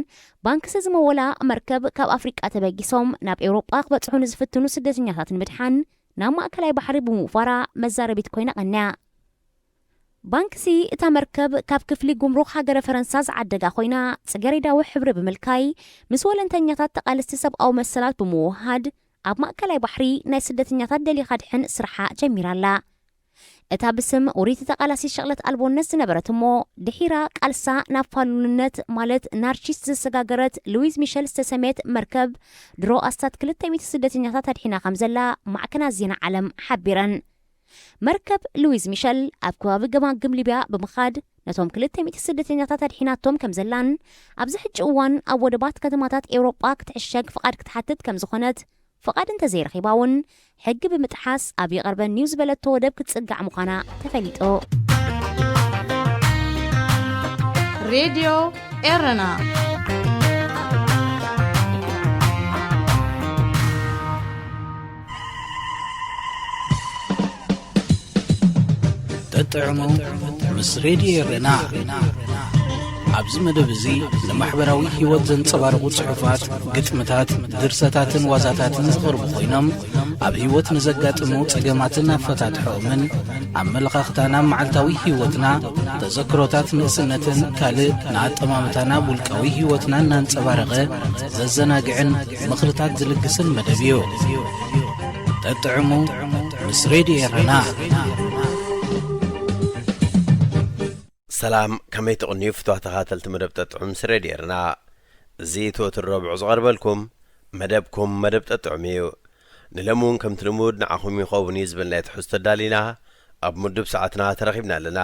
ባንክሲ ዝመወላ መርከብ ካብ ኣፍሪቃ ተበጊሶም ናብ ኤውሮጳ ክበጽሑ ንዝፍትኑ ስደተኛታት ንምድሓን ናብ ማእከላይ ባሕሪ ብምውፋራ መዛረቢት ኮይና ቀንያ። ባንክሲ እታ መርከብ ካብ ክፍሊ ጉምሩክ ሃገረ ፈረንሳ ዝዓደጋ ኮይና፣ ጽገሬዳዊ ሕብሪ ብምልካይ ምስ ወለንተኛታት ተቓለስቲ ሰብኣዊ መሰላት ብምውሃድ ኣብ ማእከላይ ባሕሪ ናይ ስደተኛታት ደሊኻ ድሕን ስርሓ ጀሚራ ኣላ። እታ ብስም ውሪቲ ተቓላሲት ሸቕለት ኣልቦነት ዝነበረት እሞ ድሒራ ቃልሳ ናብ ፋሉልነት ማለት ናርቺስት ዘሰጋገረት ሉዊዝ ሚሸል ዝተሰምየት መርከብ ድሮ ኣስታት ክልተ ሚእቲ ስደተኛታት ኣድሒና ከም ዘላ ማዕከናት ዜና ዓለም ሓቢረን። መርከብ ሉዊዝ ሚሸል ኣብ ከባቢ ገማግም ሊብያ ብምኻድ ነቶም ክልተ ሚእቲ ስደተኛታት ኣድሒናቶም ከም ዘላን ኣብዚ ሕጂ እዋን ኣብ ወደባት ከተማታት ኤውሮጳ ክትዕሸግ ፍቓድ ክትሓትት ከም ዝኾነት ፍቓድ እንተዘይረኺባ እውን ሕጊ ብምጥሓስ ኣብ ይቐርበኒ እዩ ዝበለቶ ወደብ ክትጽጋዕ ምዃና ተፈሊጡ። ሬድዮ ኤረና ጠጥዕሙ ምስ ሬድዮ ኤረና። ኣብዚ መደብ እዚ ንማሕበራዊ ህይወት ዘንጸባርቑ ጽሑፋት፣ ግጥምታት፣ ድርሰታትን ዋዛታትን ዝቐርቡ ኮይኖም ኣብ ህይወት ንዘጋጥሙ ጸገማትን ኣፈታትሖኦምን ኣመለኻኽታና መዓልታዊ ህይወትና፣ ተዘክሮታት ንእስነትን ካልእ ንኣጠማምታና ውልቃዊ ህይወትና እናንጸባረቐ ዘዘናግዕን ምኽርታት ዝልግስን መደብ እዩ። ጠጥዕሙ ምስ ሬድዮ ኤረና። ሰላም፣ ከመይ ትቕንዩ ፍትዋት ተኻተልቲ መደብ ጠጥዑም ምስ ሬድዮ ኤረና? እዚ እቲ ወትሩ ረቡዕ ዝቐርበልኩም መደብኩም መደብ ጠጥዑም እዩ። ንለሚ እውን ከምቲ ልሙድ ንዓኹም ይኸውን እዩ ዝበልናዮ ትሕዝቶ ኣዳሊና ኣብ ምዱብ ሰዓትና ተረኺብና ኣለና።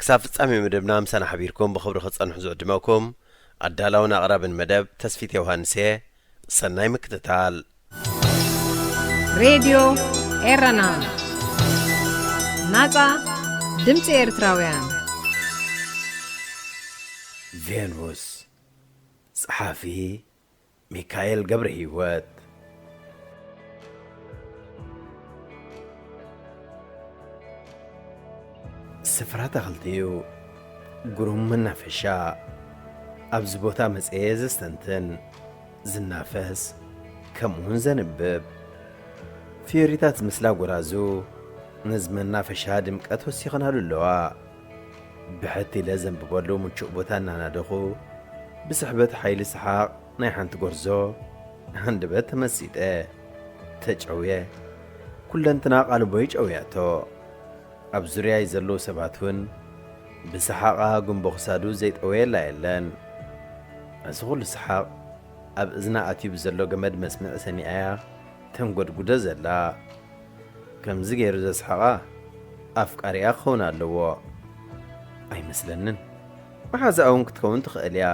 ክሳብ ፍጻሜ መደብና ምሳና ሓቢርኩም ብኽብሪ ክትጸንሑ ዝዕድመኩም ኣዳላውን ኣቕራብን መደብ ተስፊት ዮሃንስ እየ። ሰናይ ምክትታል። ሬድዮ ኤረና፣ ናጻ ድምጺ ኤርትራውያን። ቬኑስ። ጸሓፊ ሚካኤል ገብረ ህይወት። ስፍራ ኣታኽልቲ እዩ፣ ግሩም መናፈሻ። ኣብዚ ቦታ መጸየ ዘስተንትን፣ ዝናፈስ፣ ከምኡውን ዘንብብ። ፍዮሪታት ዝመስላ ጎራዙ ነዚ መናፈሻ ድምቀት ወሲኸናሉ ኣለዋ። ብሕት ኢለ ዘንብበሉ ምቹእ ቦታ እናናደኹ፣ ብስሕበት ሓይሊ ሰሓቕ ናይ ሓንቲ ጎርዞ ሃንደበት ተመሲጠ። ተጨውየ። ኩለንትና ቃልቦይ ጨውያቶ። ኣብ ዙርያይ ዘለዉ ሰባት እውን ብሰሓቓ ጉንቦ ክሳዱ ዘይጠወየላ የለን። እዚ ኹሉ ሰሓቕ ኣብ እዝና ኣትዩ ብዘሎ ገመድ መስምዒ ሰሚዓያ ተንጎድጉዶ ዘላ። ከምዚ ገይሩ ዘስሓቓ ኣፍቃሪኣ ክኸውን ኣለዎ። ኣይመስለንን። መሓዛኣ እውን ክትከውን ትኽእል እያ።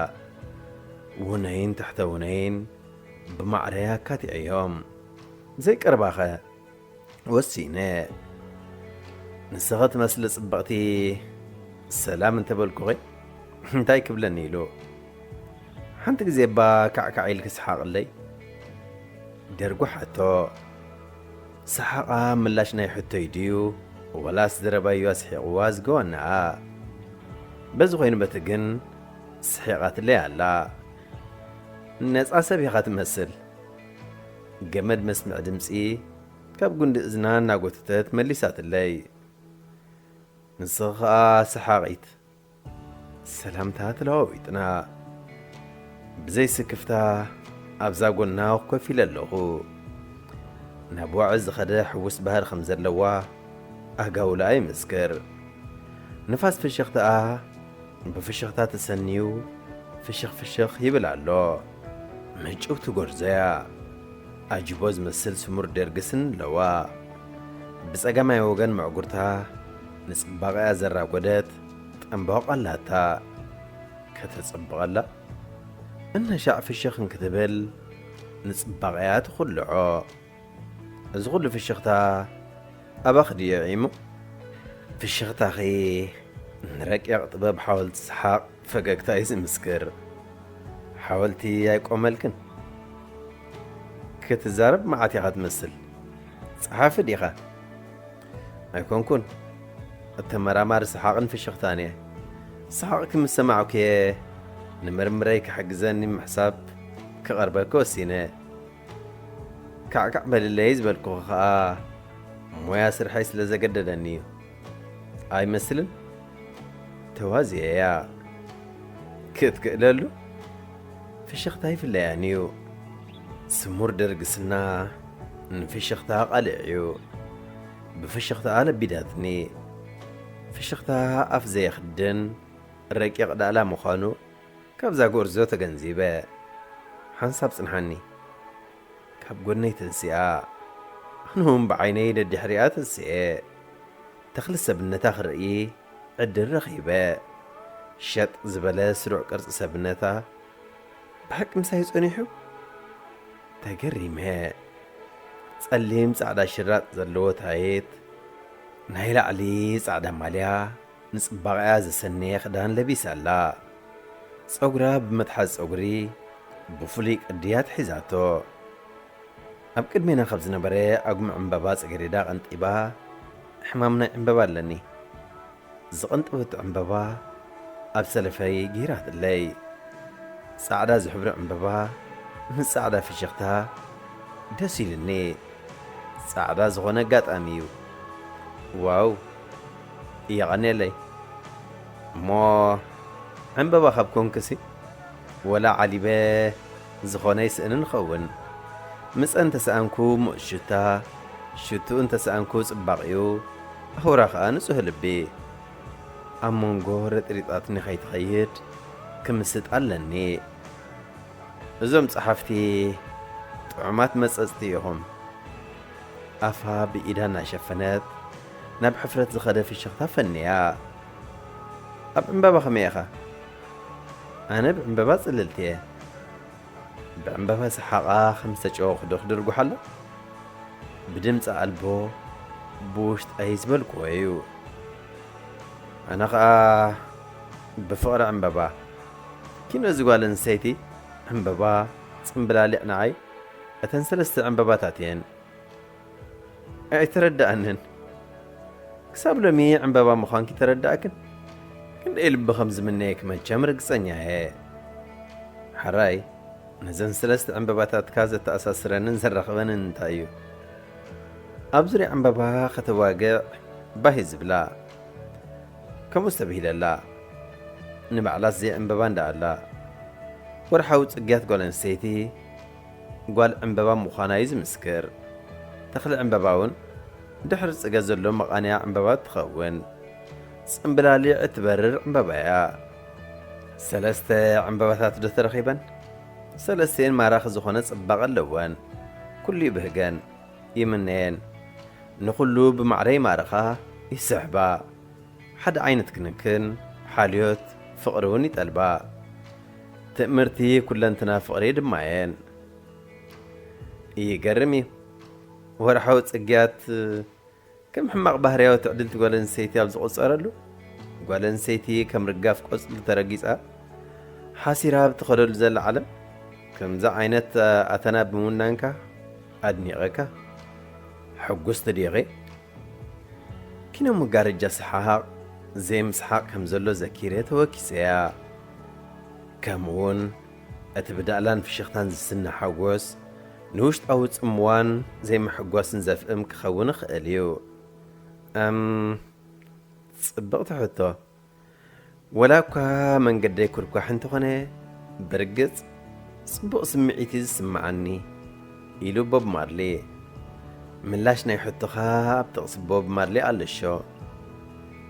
ውነይን ትሕተ ውነይን ብማዕረ ኣካቲዐዮም። ዘይቀርባኸ? ወሲነ። ንስኺ ትመስሊ ጽብቕቲ ሰላም እንተበልኩኺ እንታይ ክብለኒ ኢሉ ሓንቲ ግዜ እባ ካዕካዕ ኢልኪ ስሓቕለይ። ደርጉሓቶ። ሰሓቓ ምላሽ ናይ ሕቶይ ድዩ ወላስ ዘረባዩ ኣስሒቕዋ ዝገወናኣ? በዚ ኮይኑ በቲ ግን ስሒቓትለይ ኣላ። ነጻ ሰብ ኢኻ ትመስል። ገመድ መስምዒ ድምጺ ካብ ጉንዲ እዝና እናጎተተት መሊሳትለይ። ንስኺ ኸኣ ሰሓቒት። ሰላምታ ተለዋዊጥና። ብዘይ ስክፍታ ኣብዛ ጎና ኮፍ ኢለ ኣለኹ። ናብ ዋዒ ዝኸደ ሕዉስ ባህሪ ከም ዘለዋ ኣጋውላኣ ይምስክር። ንፋስ ፍሽኽታኣ ብፍሽኽታ ተሰንዩ ፍሽኽ ፍሽኽ ይብል ኣሎ። ምጭውቲ ጎርዞያ። ኣጅቦ ዝመስል ስሙር ደርጊ ስኒ ኣለዋ። ብጸጋማይ ወገን መዕጉርታ ንጽባቐኣ ዘራጎደት ጠምባቑ ኣላታ። ከተጸብቐላ እነሻዕ ፍሽኽ እንክትብል ንጽባቐያ ትኹልዖ። እዚ ኹሉ ፍሽኽታ ኣባኺ ድዩ ዒሙ? ፍሽኽታኺ ንረቂቕ ጥበብ ሓወልቲ ሰሓቕ ፈገግታ እዩ ዝምስክር። ሓወልቲ ኣይቆመልክን። ክትዛረብ መዓት ኢኻ ትመስል። ጸሓፊ ዲኻ? ኣይኮንኩን። እተመራማሪ ሰሓቕን ፍሽኽታን እየ። ሰሓቕኪ ምስ ሰማዕኩ እየ ንምርምረይ ክሕግዘኒ ምሕሳብ ክቐርበኪ ወሲነ። ካዕካዕ በልለይ ዝበልኩኺ ኸኣ ሞያ ስርሐይ ስለ ዘገደደኒ እዩ። ኣይመስልን? ተዋዝየያ። ክትክእለሉ? ፍሽኽታ ይፍለያን እዩ። ስሙር ደርግስና ንፍሽኽታ ቃልዕ እዩ። ብፍሽኽታ ለቢዳትኒ። ፍሽኽታ ኣፍ ዘየኽድን ረቂቕ ዳእላ ምዃኑ ካብዛ ጎርዞ ተገንዚበ። ሓንሳብ ጽንሓኒ። ካብ ጎነይ ተንሲኣ። ኣነ እውን ብዓይነይ ደድሕሪኣ ተንስኤ። ተኽሊ ሰብነታ ክርኢ ዕድል ረኺበ። ሸጥ ዝበለ ስሩዕ ቅርጺ ሰብነታ ብሓቂ ምሳይ ጸኒሑ። ተገሪመ። ጸሊም ጻዕዳ ሽራጥ ዘለዎ ታየት፣ ናይ ላዕሊ ጻዕዳ ማልያ፣ ንጽባቐኣ ዘሰነየ ክዳን ለቢሳ ኣላ። ጸጉራ ብመትሓዚ ጸጉሪ ብፍሉይ ቅዲ እያ ኣትሒዛቶ። ኣብ ቅድሜና ካብ ዝነበረ ኣጉሚ ዕምባባ ጽጌሬዳ ቀንጢባ፣ ሕማም ናይ ዕምባባ ኣለኒ። ዝቐንጠበቶ ዕምባባ ኣብ ሰለፈይ ገይራትለይ። ጻዕዳ ዝሕብሪ ዕምባባ ምስ ጻዕዳ ፍሽኽታ ደስ ኢሉኒ። ጻዕዳ ዝኾነ ኣጋጣሚ እዩ። ዋው! የቐንየለይ። እሞ ዕምባባ ካብ ኮንክሲ፣ ወላ ዓሊበ ዝኾነ ይስእንን ኸውን። ምጸ እንተሰኣንኩ ሙእ ሽታ፣ ሽቱኡ እንተሰኣንኩ ጽባቕኡ፣ ኣውራ ኸኣ ንጹህ ልቢ። ኣብ መንጎ ረጥሪጣትኒ ከይትኸይድ ክምስጥ ኣለኒ። እዞም ጸሓፍቲ ጥዑማት መጸጽቲ ኢኹም። ኣፋ ብኢዳ እናሸፈነት ናብ ሕፍረት ዝኸደ ፍሽኽታ ፈንያ። ኣብ ዕምባባ ከመይ ኢኻ? ኣነ ብዕምባባ ጽልልቲ እየ። ብዕምባባ ሰሓቓ ከም ዝተጨወኹ ዶ ክድርጉሓ ኣሎ? ብድምፂ ኣልቦ ብውሽጠይ ዝበልክዎ እዩ። ኣነ ኸኣ ብፍቕሪ ዕምበባ። ኪኖ እዚ ጓል ኣንስተይቲ ዕምበባ፣ ጽምብላሊዕ ንዓይ እተን ሰለስተ ዕምበባታት እየን። ኣይተረድኣንን። ክሳብ ሎሚ ዕምበባ ምዃንኪ ተረዳእክን። ክንደይ ልቢ ከም ዝምነየኪ መቸም ርግጸኛ እየ። ሕራይ፣ ነዘን ሰለስተ ዕምበባታትካ ዘተኣሳስረንን ዘራኽበንን እንታይ እዩ? ኣብ ዙርያ ዕምበባ ከተዋግዕ ባህ እዩ ዝብላ። ከምኡ ዝተብሂለላ፣ ንባዕላስ ዘይዕምበባ እንዳ ኣላ። ወርሓዊ ጽግያት ጓል ኣንስተይቲ ጓል ዕምበባ ምዃና እዩ ዝምስክር። ተኽሊ ዕምበባ እውን ድሕሪ ጽገ ዘሎ መቓንያ ዕምበባ ትኸውን። ጽምብላሊዕ እትበርር ዕምበባ እያ። ሰለስተ ዕምበባታት ዶ ተረኺበን? ሰለስተየን ማራኺ ዝኾነ ጽባቐ ኣለወን። ኩሉ ይብህገን፣ ይምነየን። ንኹሉ ብማዕረ ይማርኻ፣ ይስሕባ። ሓደ ዓይነት ክንክን፣ ሓልዮት፣ ፍቕሪ እውን ይጠልባ። ትእምርቲ ኩለንትና ፍቕሪ ድማ እየን። ይገርም እዩ። ወርሓዊ ጽግያት ከም ሕማቕ ባህርያዊ ትዕድልቲ ጓል ኣንስተይቲ ኣብ ዝቑጸረሉ፣ ጓል ኣንስተይቲ ከም ርጋፍ ቆጽሊ ተረጊጻ፣ ሓሲራ ኣብ ትኸደሉ ዘላ ዓለም፣ ከምዚ ዓይነት ኣተና ብምውናንካ ኣድኒቐካ። ሕጉስቲ ዲኺ? ኪኖ መጋረጃ ሰሓቕ ዘይምስሓቕ ከም ዘሎ ዘኪረ ተወኪሰያ። ከምኡውን እቲ ብዳእላን ፍሽኽታን ዝስነ ሓጎስ ንውሽጣዊ ጽምዋን ዘይምሕጓስን ዘፍእም ክኸውን ይኽእል እዩ። እም፣ ጽብቕቲ ሕቶ። ወላ እኳ መንገደይ ኩርኳሕ እንተኾነ፣ ብርግጽ ጽቡቕ ስምዒት እዩ ዝስምዓኒ፣ ኢሉ ቦብ ማርሊ። ምላሽ ናይ ሕቶኻ ኣብ ጥቕሲ ቦብ ማርሊ ኣለሾ።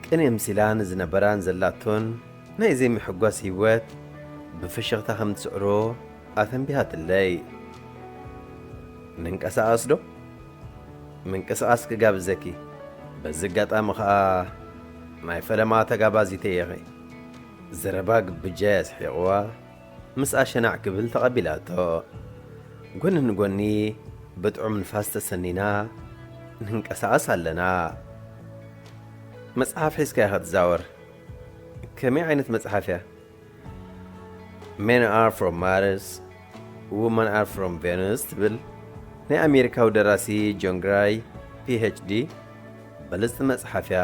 ቅኔ ምሲላ ንዝነበራን ዘላቶን ናይ ዘይምሕጓስ ህይወት ብፍሽኽታ ከም ትስዕሮ ኣተንቢሃትለይ። ንንቀሳቐስ ዶ? ምንቅስቓስ ክጋብዘኪ። በዚ ኣጋጣሚ ኸኣ ናይ ፈለማ ተጋባዚተይ ኢኺ። ዘረባ ግብጃ ኣስሒቕዋ፣ ምስኣ ሸናዕ ክብል ተቐቢላቶ። ጎኒ ንጎኒ ብጥዑም ንፋስ ተሰኒና ንንቀሳቐስ ኣለና። መጽሓፍ ሒዝካ ኢኻ ትዛወር። ከመይ ዓይነት መጽሓፍ እያ? Men are from Mars, women are from Venus ትብል ናይ ኣሜሪካዊ ደራሲ ጆን ግራይ፣ ፒ ኤች ዲ፣ በለጽቲ መጽሓፍ እያ።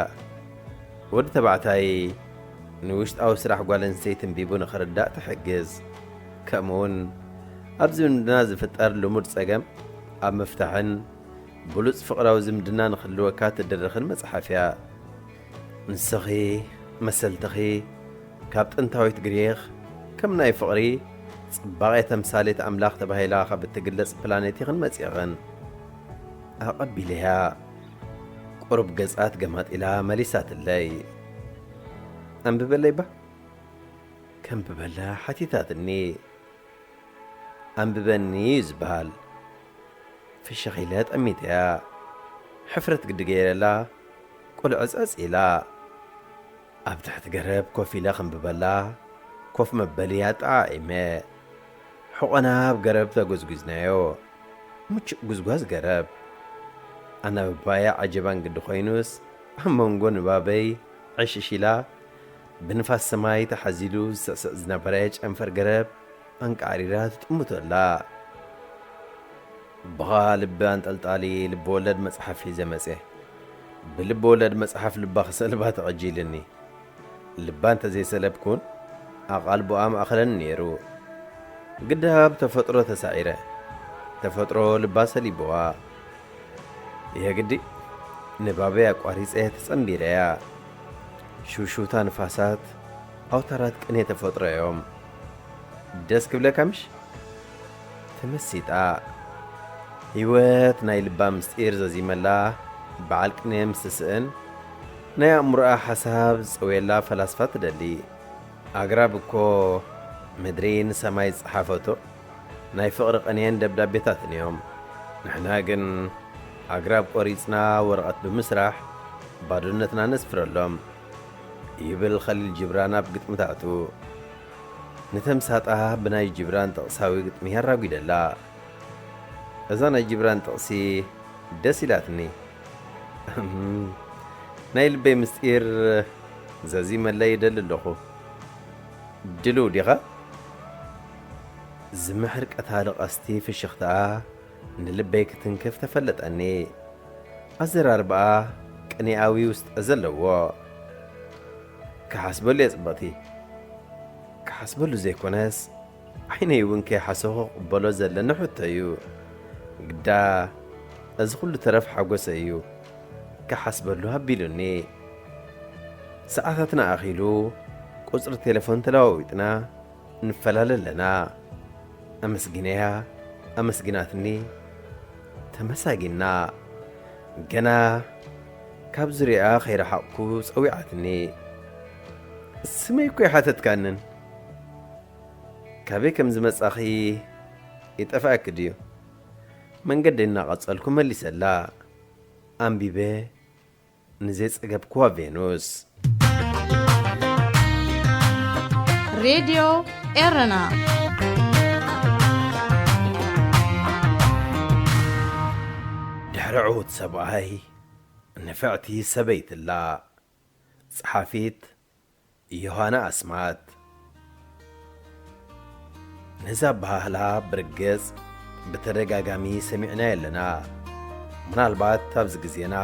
ወዲ ተባዕታይ ንውሽጣዊ ስራሕ ጓል ኣንስተይቲ ኣንቢቡ ንኽርዳእ ትሕግዝ። ከምኡውን ኣብ ዝምድና ዝፍጠር ልሙድ ጸገም ኣብ ምፍታሕን ብሉጽ ፍቕራዊ ዝምድና ንኽህልወካ ትድርኽን መጽሓፍ እያ። ንስኺ መሰልትኺ ካብ ጥንታዊት ግሪኽ ከም ናይ ፍቕሪ ጽባቐ ተምሳሌት ኣምላኽ ተባሂላ ካብ እትግለጽ ፕላኔት ኢኽን መጺእኽን። ኣቐቢለያ። ቁሩብ ገጻት ገማጢላ መሊሳትለይ። ኣንብበለይ እባ? ከንብበላ ሓቲታትኒ። ኣንብበኒ እዩ ዝበሃል። ፍሽኽ ኢለ ጠሚተያ። ሕፍረት ግዲ ገይረላ፣ ቁልዕጸጽ ኢላ። ኣብ ትሕቲ ገረብ ኮፍ ኢለ ከንብበላ፣ ኮፍ መበሊ ኣጠዓዒመ። ሕቖና ኣብ ገረብ ተጎዝጒዝናዮ። ምቹእ ጉዝጓዝ ገረብ። ኣናብባያ ዓጀባን ግዲ ኮይኑስ፣ ኣብ መንጎ ንባበይ ዕሽሽ ኢላ፣ ብንፋስ ሰማይ ተሓዚሉ ዝስዕስዕ ዝነበረ ጨንፈር ገረብ ኣንቃዕሪራ ትጥምቶ ኣላ። ብኻ ልቢ ኣንጠልጣሊ ልቢ ወለድ መጽሓፍ ሒዘ መጽየ። ብልቢ ወለድ መጽሓፍ ልባ ክሰልባ ተቐጂልኒ። ልባ እንተዘይሰለብኩን ኣቓልቦኣ ማእኸለኒ ነይሩ። ግዳ ብተፈጥሮ ተሳዒረ። ተፈጥሮ ልባ ሰሊብዋ። የግዲ ንባበይ ኣቋሪጸ ተጸንቢረያ። ሽውሽውታ ንፋሳት ኣውታራት ቅኔ ተፈጥሮ እዮም። ደስ ክብለካ ምሽ? ተመሲጣ። ህይወት ናይ ልባ ምስጢር ዘዚመላ በዓል ቅኔ ምስ ትስእን፣ ናይ ኣእምሮኣ ሓሳብ ዝጸውየላ ፈላስፋ ትደሊ። ኣግራብ እኮ ምድሪ ንሰማይ ዝጸሓፈቶ ናይ ፍቕሪ ቅኔን ደብዳቤታትን እዮም። ንሕና ግን ኣግራብ ቆሪጽና ወረቐት ብምስራሕ ባዶነትና ነስፍረሎም፣ ይብል ኸሊል ጅብራን ኣብ ግጥምታቱ። ንተምሳጣ ብናይ ጅብራን ጥቕሳዊ ግጥሚ ኣራጒደላ። እዛ ናይ ጅብራን ጥቕሲ ደስ ኢላትኒ። ናይ ልበይ ምስጢር ዘዚመለይ ይደሊ ኣለኹ። ድልው ዲኻ? ዝምሕር ቀታሊ ቀስቲ ፍሽኽታኣ ንልበይ ክትንክፍ ተፈለጠኒ። ኣዘራርባኣ ቅኔኣዊ ውስጠ ዘለዎ። ክሓስበሉ እየ ጽብቕቲ። ክሓስበሉ ዘይኮነስ፣ ዓይነይ እውን ከይሓሰኹ ክቕበሎ ዘለኒ ሕቶ እዩ። ግዳ፣ እዚ ኩሉ ተረፍ ሓጎሰ እዩ። ክሓስበሉ ኣቢሉኒ። ሰዓታትና ኣኺሉ፣ ቁጽሪ ቴሌፎን ተለዋዊጥና፣ ንፈላለ ኣለና። ኣመስጊነያ፣ ኣመስጊናትኒ፣ ተመሳጊና። ገና ካብ ዙርያኣ ከይረሓቕኩ ጸዊዓትኒ። ስመይ እኮ ኣይሓተትካንን። ካበይ ከም ዝመጻኺ ይጠፍኣኪ ድዩ? መንገዲ እናቐጸልኩ መሊሰላ። ኣንቢበ ንዘይጸገብክዋ ቬኑስ። ሬድዮ ኤረና። ድሕሪ ዕዉት ሰብኣይ ንፍዕቲ ሰበይትላ። ጸሓፊት ዮሃና ኣስማት። ነዛ ኣበሃህላ ብርግጽ ብተደጋጋሚ ሰሚዕናዮ ኣለና። ምናልባት ኣብዚ ግዜና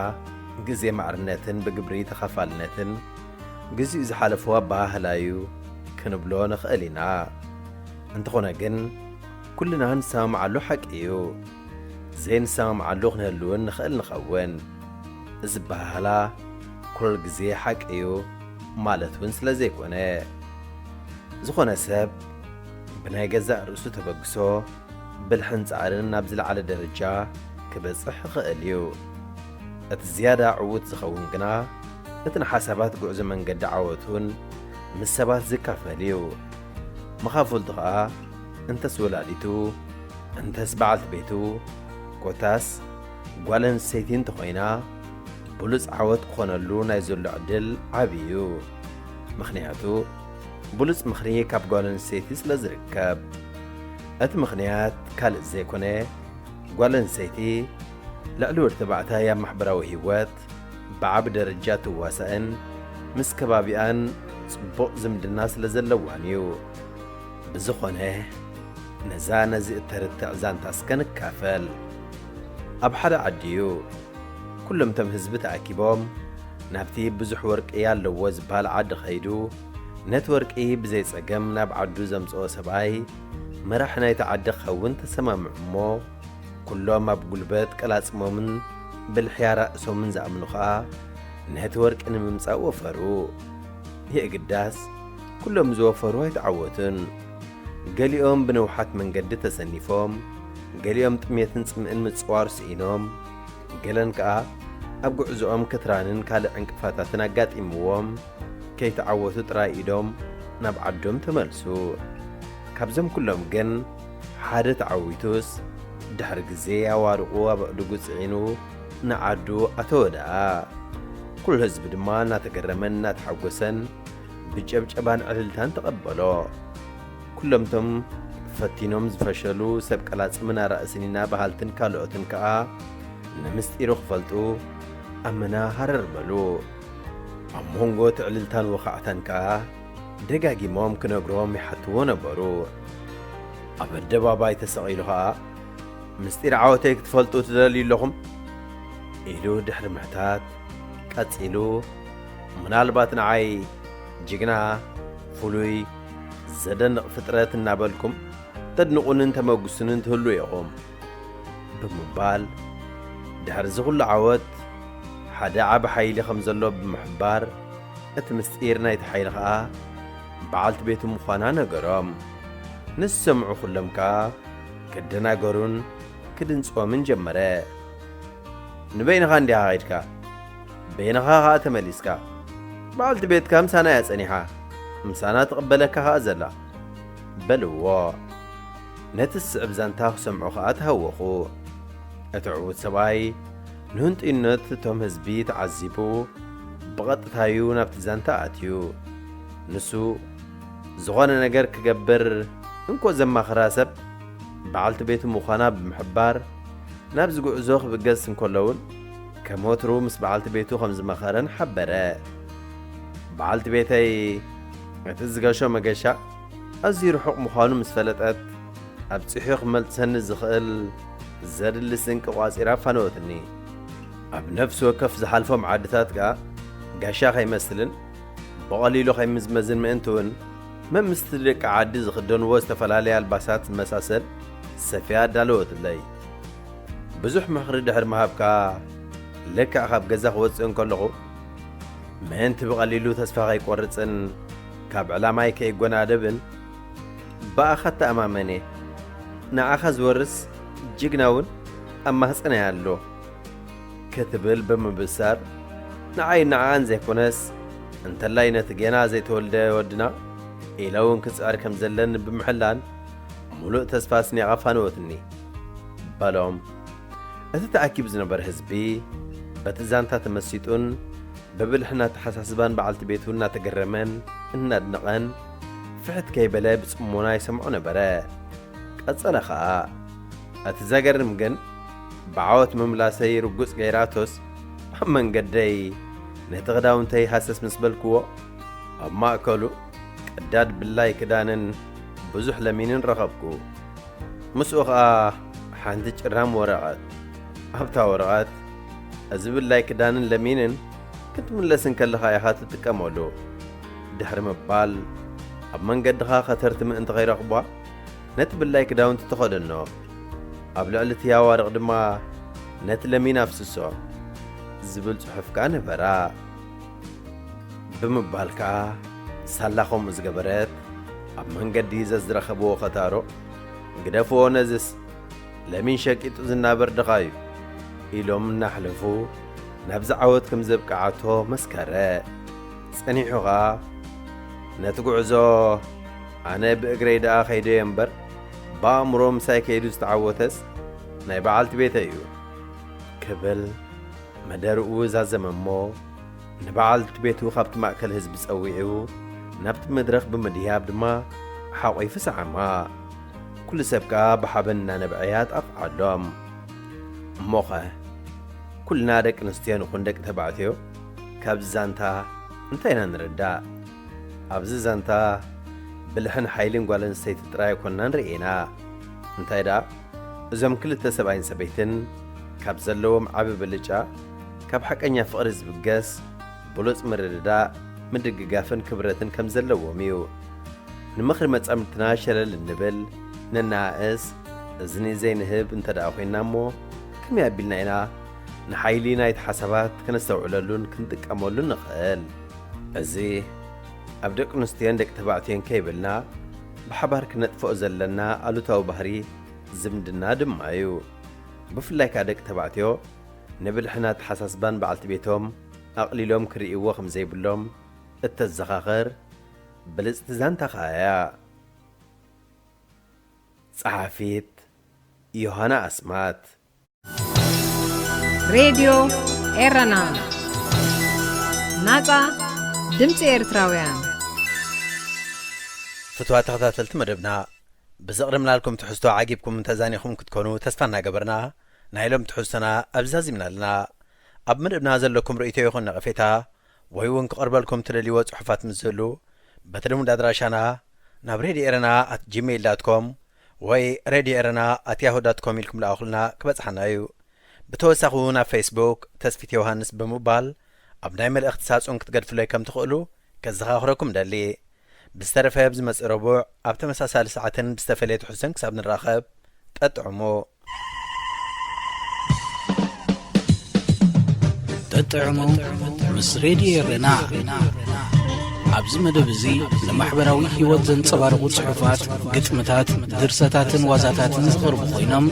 ግዜ ማዕርነትን ብግብሪ ተኻፋልነትን ግዚኡ ዝሓለፎ ኣበሃህላ እዩ ክንብሎ ንኽእል ኢና። እንተኾነ ግን፣ ኩልና ንሰማምዓሉ ሓቂ እዩ። ዘይንሰማምዓሉ ክንህልውን ንኽእል ንኸውን። እዚ ኣበሃህላ ኩሉ ግዜ ሓቂ እዩ ማለት እውን ስለ ዘይኮነ፣ ዝኾነ ሰብ ብናይ ገዛእ ርእሱ ተበግሶ፣ ብልሕን ጻዕርን ናብ ዝለዓለ ደረጃ ክበጽሕ ይኽእል እዩ። እቲ ዝያዳ ዕዉት ዝኸውን ግና፣ እቲ ንሓሳባት ጉዕዞ መንገዲ ዓወቱን ምስ ሰባት ዝካፈል እዩ። መኻፍልቱ ኸኣ፣ እንተስ ወላዲቱ፣ እንተስ በዓልቲ ቤቱ፣ ኮታስ ጓል ኣንስተይቲ እንተኾይና፣ ብሉጽ ዓወት ክኾነሉ ናይ ዘሎ ዕድል ዓቢ እዩ። ምኽንያቱ፣ ብሉጽ ምኽሪ ካብ ጓል ኣንስተይቲ ስለ ዝርከብ። እቲ ምኽንያት ካልእ ዘይኮነ፣ ጓል ኣንስተይቲ ልዕሊ ወዲ ተባዕታይ ኣብ ማሕበራዊ ህይወት ብዓቢ ደረጃ ትዋሳእን ምስ ከባቢኣን ጽቡቕ ዝምድና ስለ ዘለዋን እዩ። ብዝኾነ፣ ነዛ ነዚ እተርትዕ ዛንታ እስከ ንካፈል። ኣብ ሓደ ዓዲ እዩ። ኩሎም እቶም ህዝቢ ተኣኪቦም ናብቲ ብዙሕ ወርቂ ኣለዎ ዝበሃል ዓዲ ኸይዱ፣ ነቲ ወርቂ ብዘይ ጸገም ናብ ዓዱ ዘምጽኦ ሰብኣይ መራሒ ናይቲ ዓዲ ክኸውን ተሰማምዑ እሞ፣ ኩሎም ኣብ ጉልበት ቀላጽሞምን ብልሕያ ራእሶምን ዝኣምኑ ኸኣ ነቲ ወርቂ ንምምጻእ ወፈሩ። የእግዳስ ኩሎም ዝወፈሩ ኣይተዓወቱን። ገሊኦም ብነውሓት መንገዲ ተሰኒፎም፣ ገሊኦም ጥሜትን ጽምእን ምጽዋር ስኢኖም፣ ገለን ከኣ ኣብ ጉዕዞኦም ክትራንን ካልእ ዕንቅፋታትን ኣጋጢምዎም፣ ከይተዓወቱ ጥራይ ኢዶም ናብ ዓዶም ተመልሱ። ካብዞም ኩሎም ግን ሓደ ተዓዊቱስ፣ ድሕሪ ግዜ ኣዋርቑ ኣብ ኣእዱጉ ጽዒኑ ንዓዱ ኣተወ ደኣ። ኩሉ ህዝቢ ድማ እናተገረመን እናተሓጎሰን ብጨብጨባን ዕልልታን ተቐበሎ። ኩሎም እቶም ፈቲኖም ዝፈሸሉ ሰብ ቀላጽምን ኣራእስኒና በሃልትን ካልኦትን ከኣ ንምስጢሩ ክፈልጡ ኣመና ሃረር በሉ። ኣብ መንጎ እቲ ዕልልታን ወኻዕታን ከኣ ደጋጊሞም ክነግሮም ይሓትዎ ነበሩ። ኣብ ኣደባባይ ተሰቒሉ ኸኣ፣ "ምስጢር ዓወተይ ክትፈልጡ ትደልዩ ኣለኹም?" ኢሉ ድሕሪ ምሕታት፣ ቀጺሉ፣ "ምናልባት ንዓይ ጅግና፣ ፍሉይ፣ ዘደንቕ ፍጥረት እናበልኩም ተድንቑንን ተመጉሱንን ትህልዉ ኢኹም" ብምባል፣ ድሕሪ እዚ ኹሉ ዓወት ሓደ ዓቢ ሓይሊ ከም ዘሎ ብምሕባር፣ እቲ ምስጢር ናይቲ ሓይሊ ኸኣ በዓልቲ ቤቱ ምዃና ነገሮም። ንዝሰምዑ ኩሎም ከኣ ክደናገሩን ክድንጽዎምን ጀመረ። "ንበይንኻ እንዲኻ ኸይድካ፣ በይንኻ ኸኣ ተመሊስካ። በዓልቲ ቤትካ ምሳና እያ ጸኒሓ፣ ምሳና ትቕበለካ ኸኣ ዘላ" በልዎ። ነቲ ዝስዕብ ዛንታ ክሰምዑ ኸኣ ተሃወኹ። እቲ ዕዉት ሰብኣይ ንህንጡይነት እቶም ህዝቢ ተዓዚቡ፣ ብቐጥታዩ ናብቲ ዛንታ ኣትዩ። ንሱ፣ ዝኾነ ነገር ክገብር እንኮ ዘማኽራ ሰብ በዓልቲ ቤቱ ምዃና ብምሕባር፣ ናብዚ ጉዕዞ ክብገስ እንከሎ እውን፣ ከም ወትሩ ምስ በዓልቲ ቤቱ ከም ዝመኸረን ሓበረ። "በዓልቲ ቤተይ፣ እቲ ዝገሾ መገሻ ኣዝዩ ርሑቕ ምዃኑ ምስ ፈለጠት፣ ኣብጺሑ ክመልሰኒ ዝኽእል ዘድሊ ስንቂ ቋጺራ ኣፋነወትኒ። ኣብ ነፍሲ ወከፍ ዝሓልፎም ዓድታት ከኣ ጋሻ ከይመስልን ብቐሊሉ ከይምዝመዝን ምእንቲ እውን፣ መምስቲ ደቂ ዓዲ ዝኽደንዎ ዝተፈላለየ ኣልባሳት ዝመሳሰል ሰፍያ ኣዳለወትለይ። ብዙሕ ምኽሪ ድሕሪ ምሃብካ፣ ልክዕ ካብ ገዛ ክወጽእ እንከለኹ፣ ምእንቲ ብቐሊሉ ተስፋ ከይቆርጽን ካብ ዕላማይ ከይጎናደብን፣ ብኣኻ እተኣማመን እየ። ንዓኻ ዝወርስ ጅግና እውን ኣብ ማህጸነይ ኣሎ" ክትብል ብምብሳር፣ ንዓይ ንዓኣን ዘይኮነስ፣ እንተላይ ነቲ ጌና ዘይተወልደ ወድና ኢለ እውን ክጽዕር ከም ዘለኒ ብምሕላን፣ ምሉእ ተስፋ ኣስኒቓ ፋነወትኒ በሎም። እቲ ተኣኪቡ ዝነበረ ህዝቢ በቲ ዛንታ ተመሲጡን ብብልሕን ኣተሓሳስባን በዓልቲ ቤቱ እናተገረመን እናድነቐን ፍሕት ከይበለ ብጽሞና ይሰምዖ ነበረ። ቀጸለ ኸኣ፣ "እቲ ዘገርም ግን፣ ብዓወት ምምላሰይ ርጉጽ ገይራቶስ፣ ኣብ መንገደይ ነቲ ክዳውንተይ ሃሰስ ምስ በልክዎ፣ ኣብ ማእከሉ ቀዳድ ብላይ ክዳንን ብዙሕ ለሚንን ረኸብኩ። ምስኡ ኸኣ ሓንቲ ጭራም ወረቐት። ኣብታ ወረቐት፣ እዚ ብላይ ክዳንን ለሚንን ክትምለስ እንከለኻ ኢኻ ትጥቀመሉ" ድሕሪ ምባል፣ "ኣብ መንገድኻ ከተርቲ ምእንቲ ከይረኽቧ፣ ነቲ ብላይ ክዳውንቲ ተኸደኖ፣ ኣብ ልዕሊ እቲ ኣዋርቕ ድማ ነቲ ለሚን ኣፍስሶ" ዝብል ጽሑፍ ከኣ ነበራ። ብምባል ከኣ ሳላ ከምኡ ዝገበረት፣ ኣብ መንገዲ ዘዝረኸብዎ ኸታሮ፣ "ግደፍዎ ነዝስ፣ ለሚን ሸቂጡ ዝናበር ድኻ እዩ" ኢሎም እናሕለፉ ናብዚ ዓወት ከም ዘብቅዓቶ መስከረ። ጸኒሑ ኸኣ፣ "ነቲ ጉዕዞ ኣነ ብእግረይ ደኣ ከይደዮ እምበር፣ ብኣእምሮ ምሳይ ከይዱ ዝተዓወተስ ናይ በዓልቲ ቤተይ እዩ" ክብል መደርኡ ዛዘመ እሞ፣ ንበዓልቲ ቤቱ ካብቲ ማእከል ህዝቢ ጸዊዑ ናብቲ መድረኽ ብምድያብ ድማ ሓቑፉ ሰዓማ። ኩሉ ሰብ ከኣ ብሓበን እናነብዐ ያጣቕዓሎም። እሞኸ፣ ኩልና ደቂ ኣንስትዮ ንኹን ደቂ ተባዕትዮ ካብዚ ዛንታ እንታይ ኢና ንርዳእ? ኣብዚ ዛንታ ብልሕን ሓይልን ጓል ኣንስተይቲ ጥራይ ኣይኮንናን ርኢና። እንታይ ደኣ፣ እዞም ክልተ ሰብኣይን ሰበይትን ካብ ዘለዎም ዓቢ ብልጫ፣ ካብ ሓቀኛ ፍቕሪ ዝብገስ ብሉጽ ምርድዳእ፣ ምድግጋፍን ክብረትን ከም ዘለዎም እዩ። ንምኽሪ መጻምድትና ሸለል እንብል፣ ነናኣእስ፣ እዝኒ ዘይንህብ እንተ ደኣ ኾይንና እሞ፣ ከመይ ኣቢልና ኢና ንሓይሊ ናይቲ ሓሳባት ከነስተውዕለሉን ክንጥቀመሉን ንኽእል? እዚ ኣብ ደቂ ኣንስትዮን ደቂ ተባዕትዮን ከይብልና፣ ብሓባር ክነጥፍኦ ዘለና ኣሉታዊ ባህሪ ዝምድና ድማ እዩ። ብፍላይ ከኣ ደቂ ተባዕትዮ ንብልሕን ኣተሓሳስባን በዓልቲ ቤቶም ኣቕሊሎም ክርእይዎ ከም ዘይብሎም እተዘኻኽር ብልጽቲ ዛንታ ከኣ እያ። ጸሓፊት ዮሃና ኣስማት። ሬድዮ ኤረና፣ ናጻ ድምጺ ኤርትራውያን። ፍትዋ ተኸታተልቲ መደብና፣ ብዘቕረብናልኩም ትሕዝቶ ዓጊብኩም ተዛኒኹም ክትኮኑ ተስፋ እናገበርና፣ ናይ ሎም ትሕዝቶና ኣብዚ ዛዚምና ኣለና። ኣብ መደብና ዘለኩም ርእይቶ ይኹን ነቐፌታ፣ ወይ እውን ክቐርበልኩም ትደልይዎ ጽሑፋት ምስ ዝህሉ፣ በቲ ልሙድ ኣድራሻና ናብ ሬድዮ ኤረና ኣት ጂሜይል ዳት ኮም ወይ ሬድዮ ኤረና ኣት ያሁ ዳት ኮም ኢልኩም ለኣኹልና ክበጽሓና እዩ። ብተወሳኺ እውን ኣብ ፌስቡክ ተስፊት ዮሃንስ ብምባል ኣብ ናይ መልእኽቲ ሳጹን ክትገድፉለይ ከም ትኽእሉ ከዘኻኽረኩም እደሊ። ብዝተረፈ ኣብዚ መጽእ ረቡዕ ኣብ ተመሳሳሊ ሰዓትን ብዝተፈለየ ትሕዝቶን ክሳብ ንራኸብ፣ ጠጥዕሙ። ጠጥዕሙ ምስ ሬድዮ ኤረና። ኣብዚ መደብ እዚ ንማሕበራዊ ህይወት ዘንጸባርቑ ጽሑፋት፣ ግጥምታት፣ ድርሰታትን ዋዛታትን ዝቐርቡ ኮይኖም፣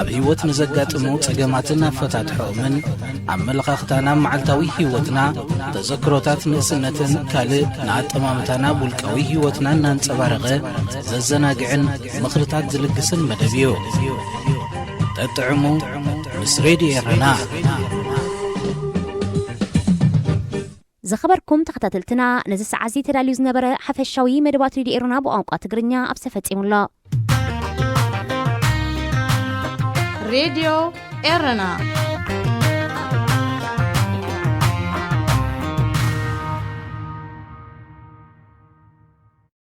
ኣብ ህይወት ንዘጋጥሙ ጸገማትን ኣፈታትሖኦምን፣ ኣመለኻኽታና፣ መዓልታዊ ህይወትና፣ ተዘክሮታት ንእስነትን ካልእ ንኣጠማምታና ውልቃዊ ህይወትና እናንጸባረቐ ዘዘናግዕን ምኽርታት ዝልግስን መደብ እዩ። ጠጥዕሙ ምስ ሬድዮ ኤረና። ዝኸበርኩም ተኸታተልትና፣ ነዚ ሰዓት እዚ ተዳልዩ ዝነበረ ሓፈሻዊ መደባት ሬድዮ ኤረና ብቋንቋ ትግርኛ ኣብዚ ተፈጺሙ ኣሎ። ሬድዮ ኤረና።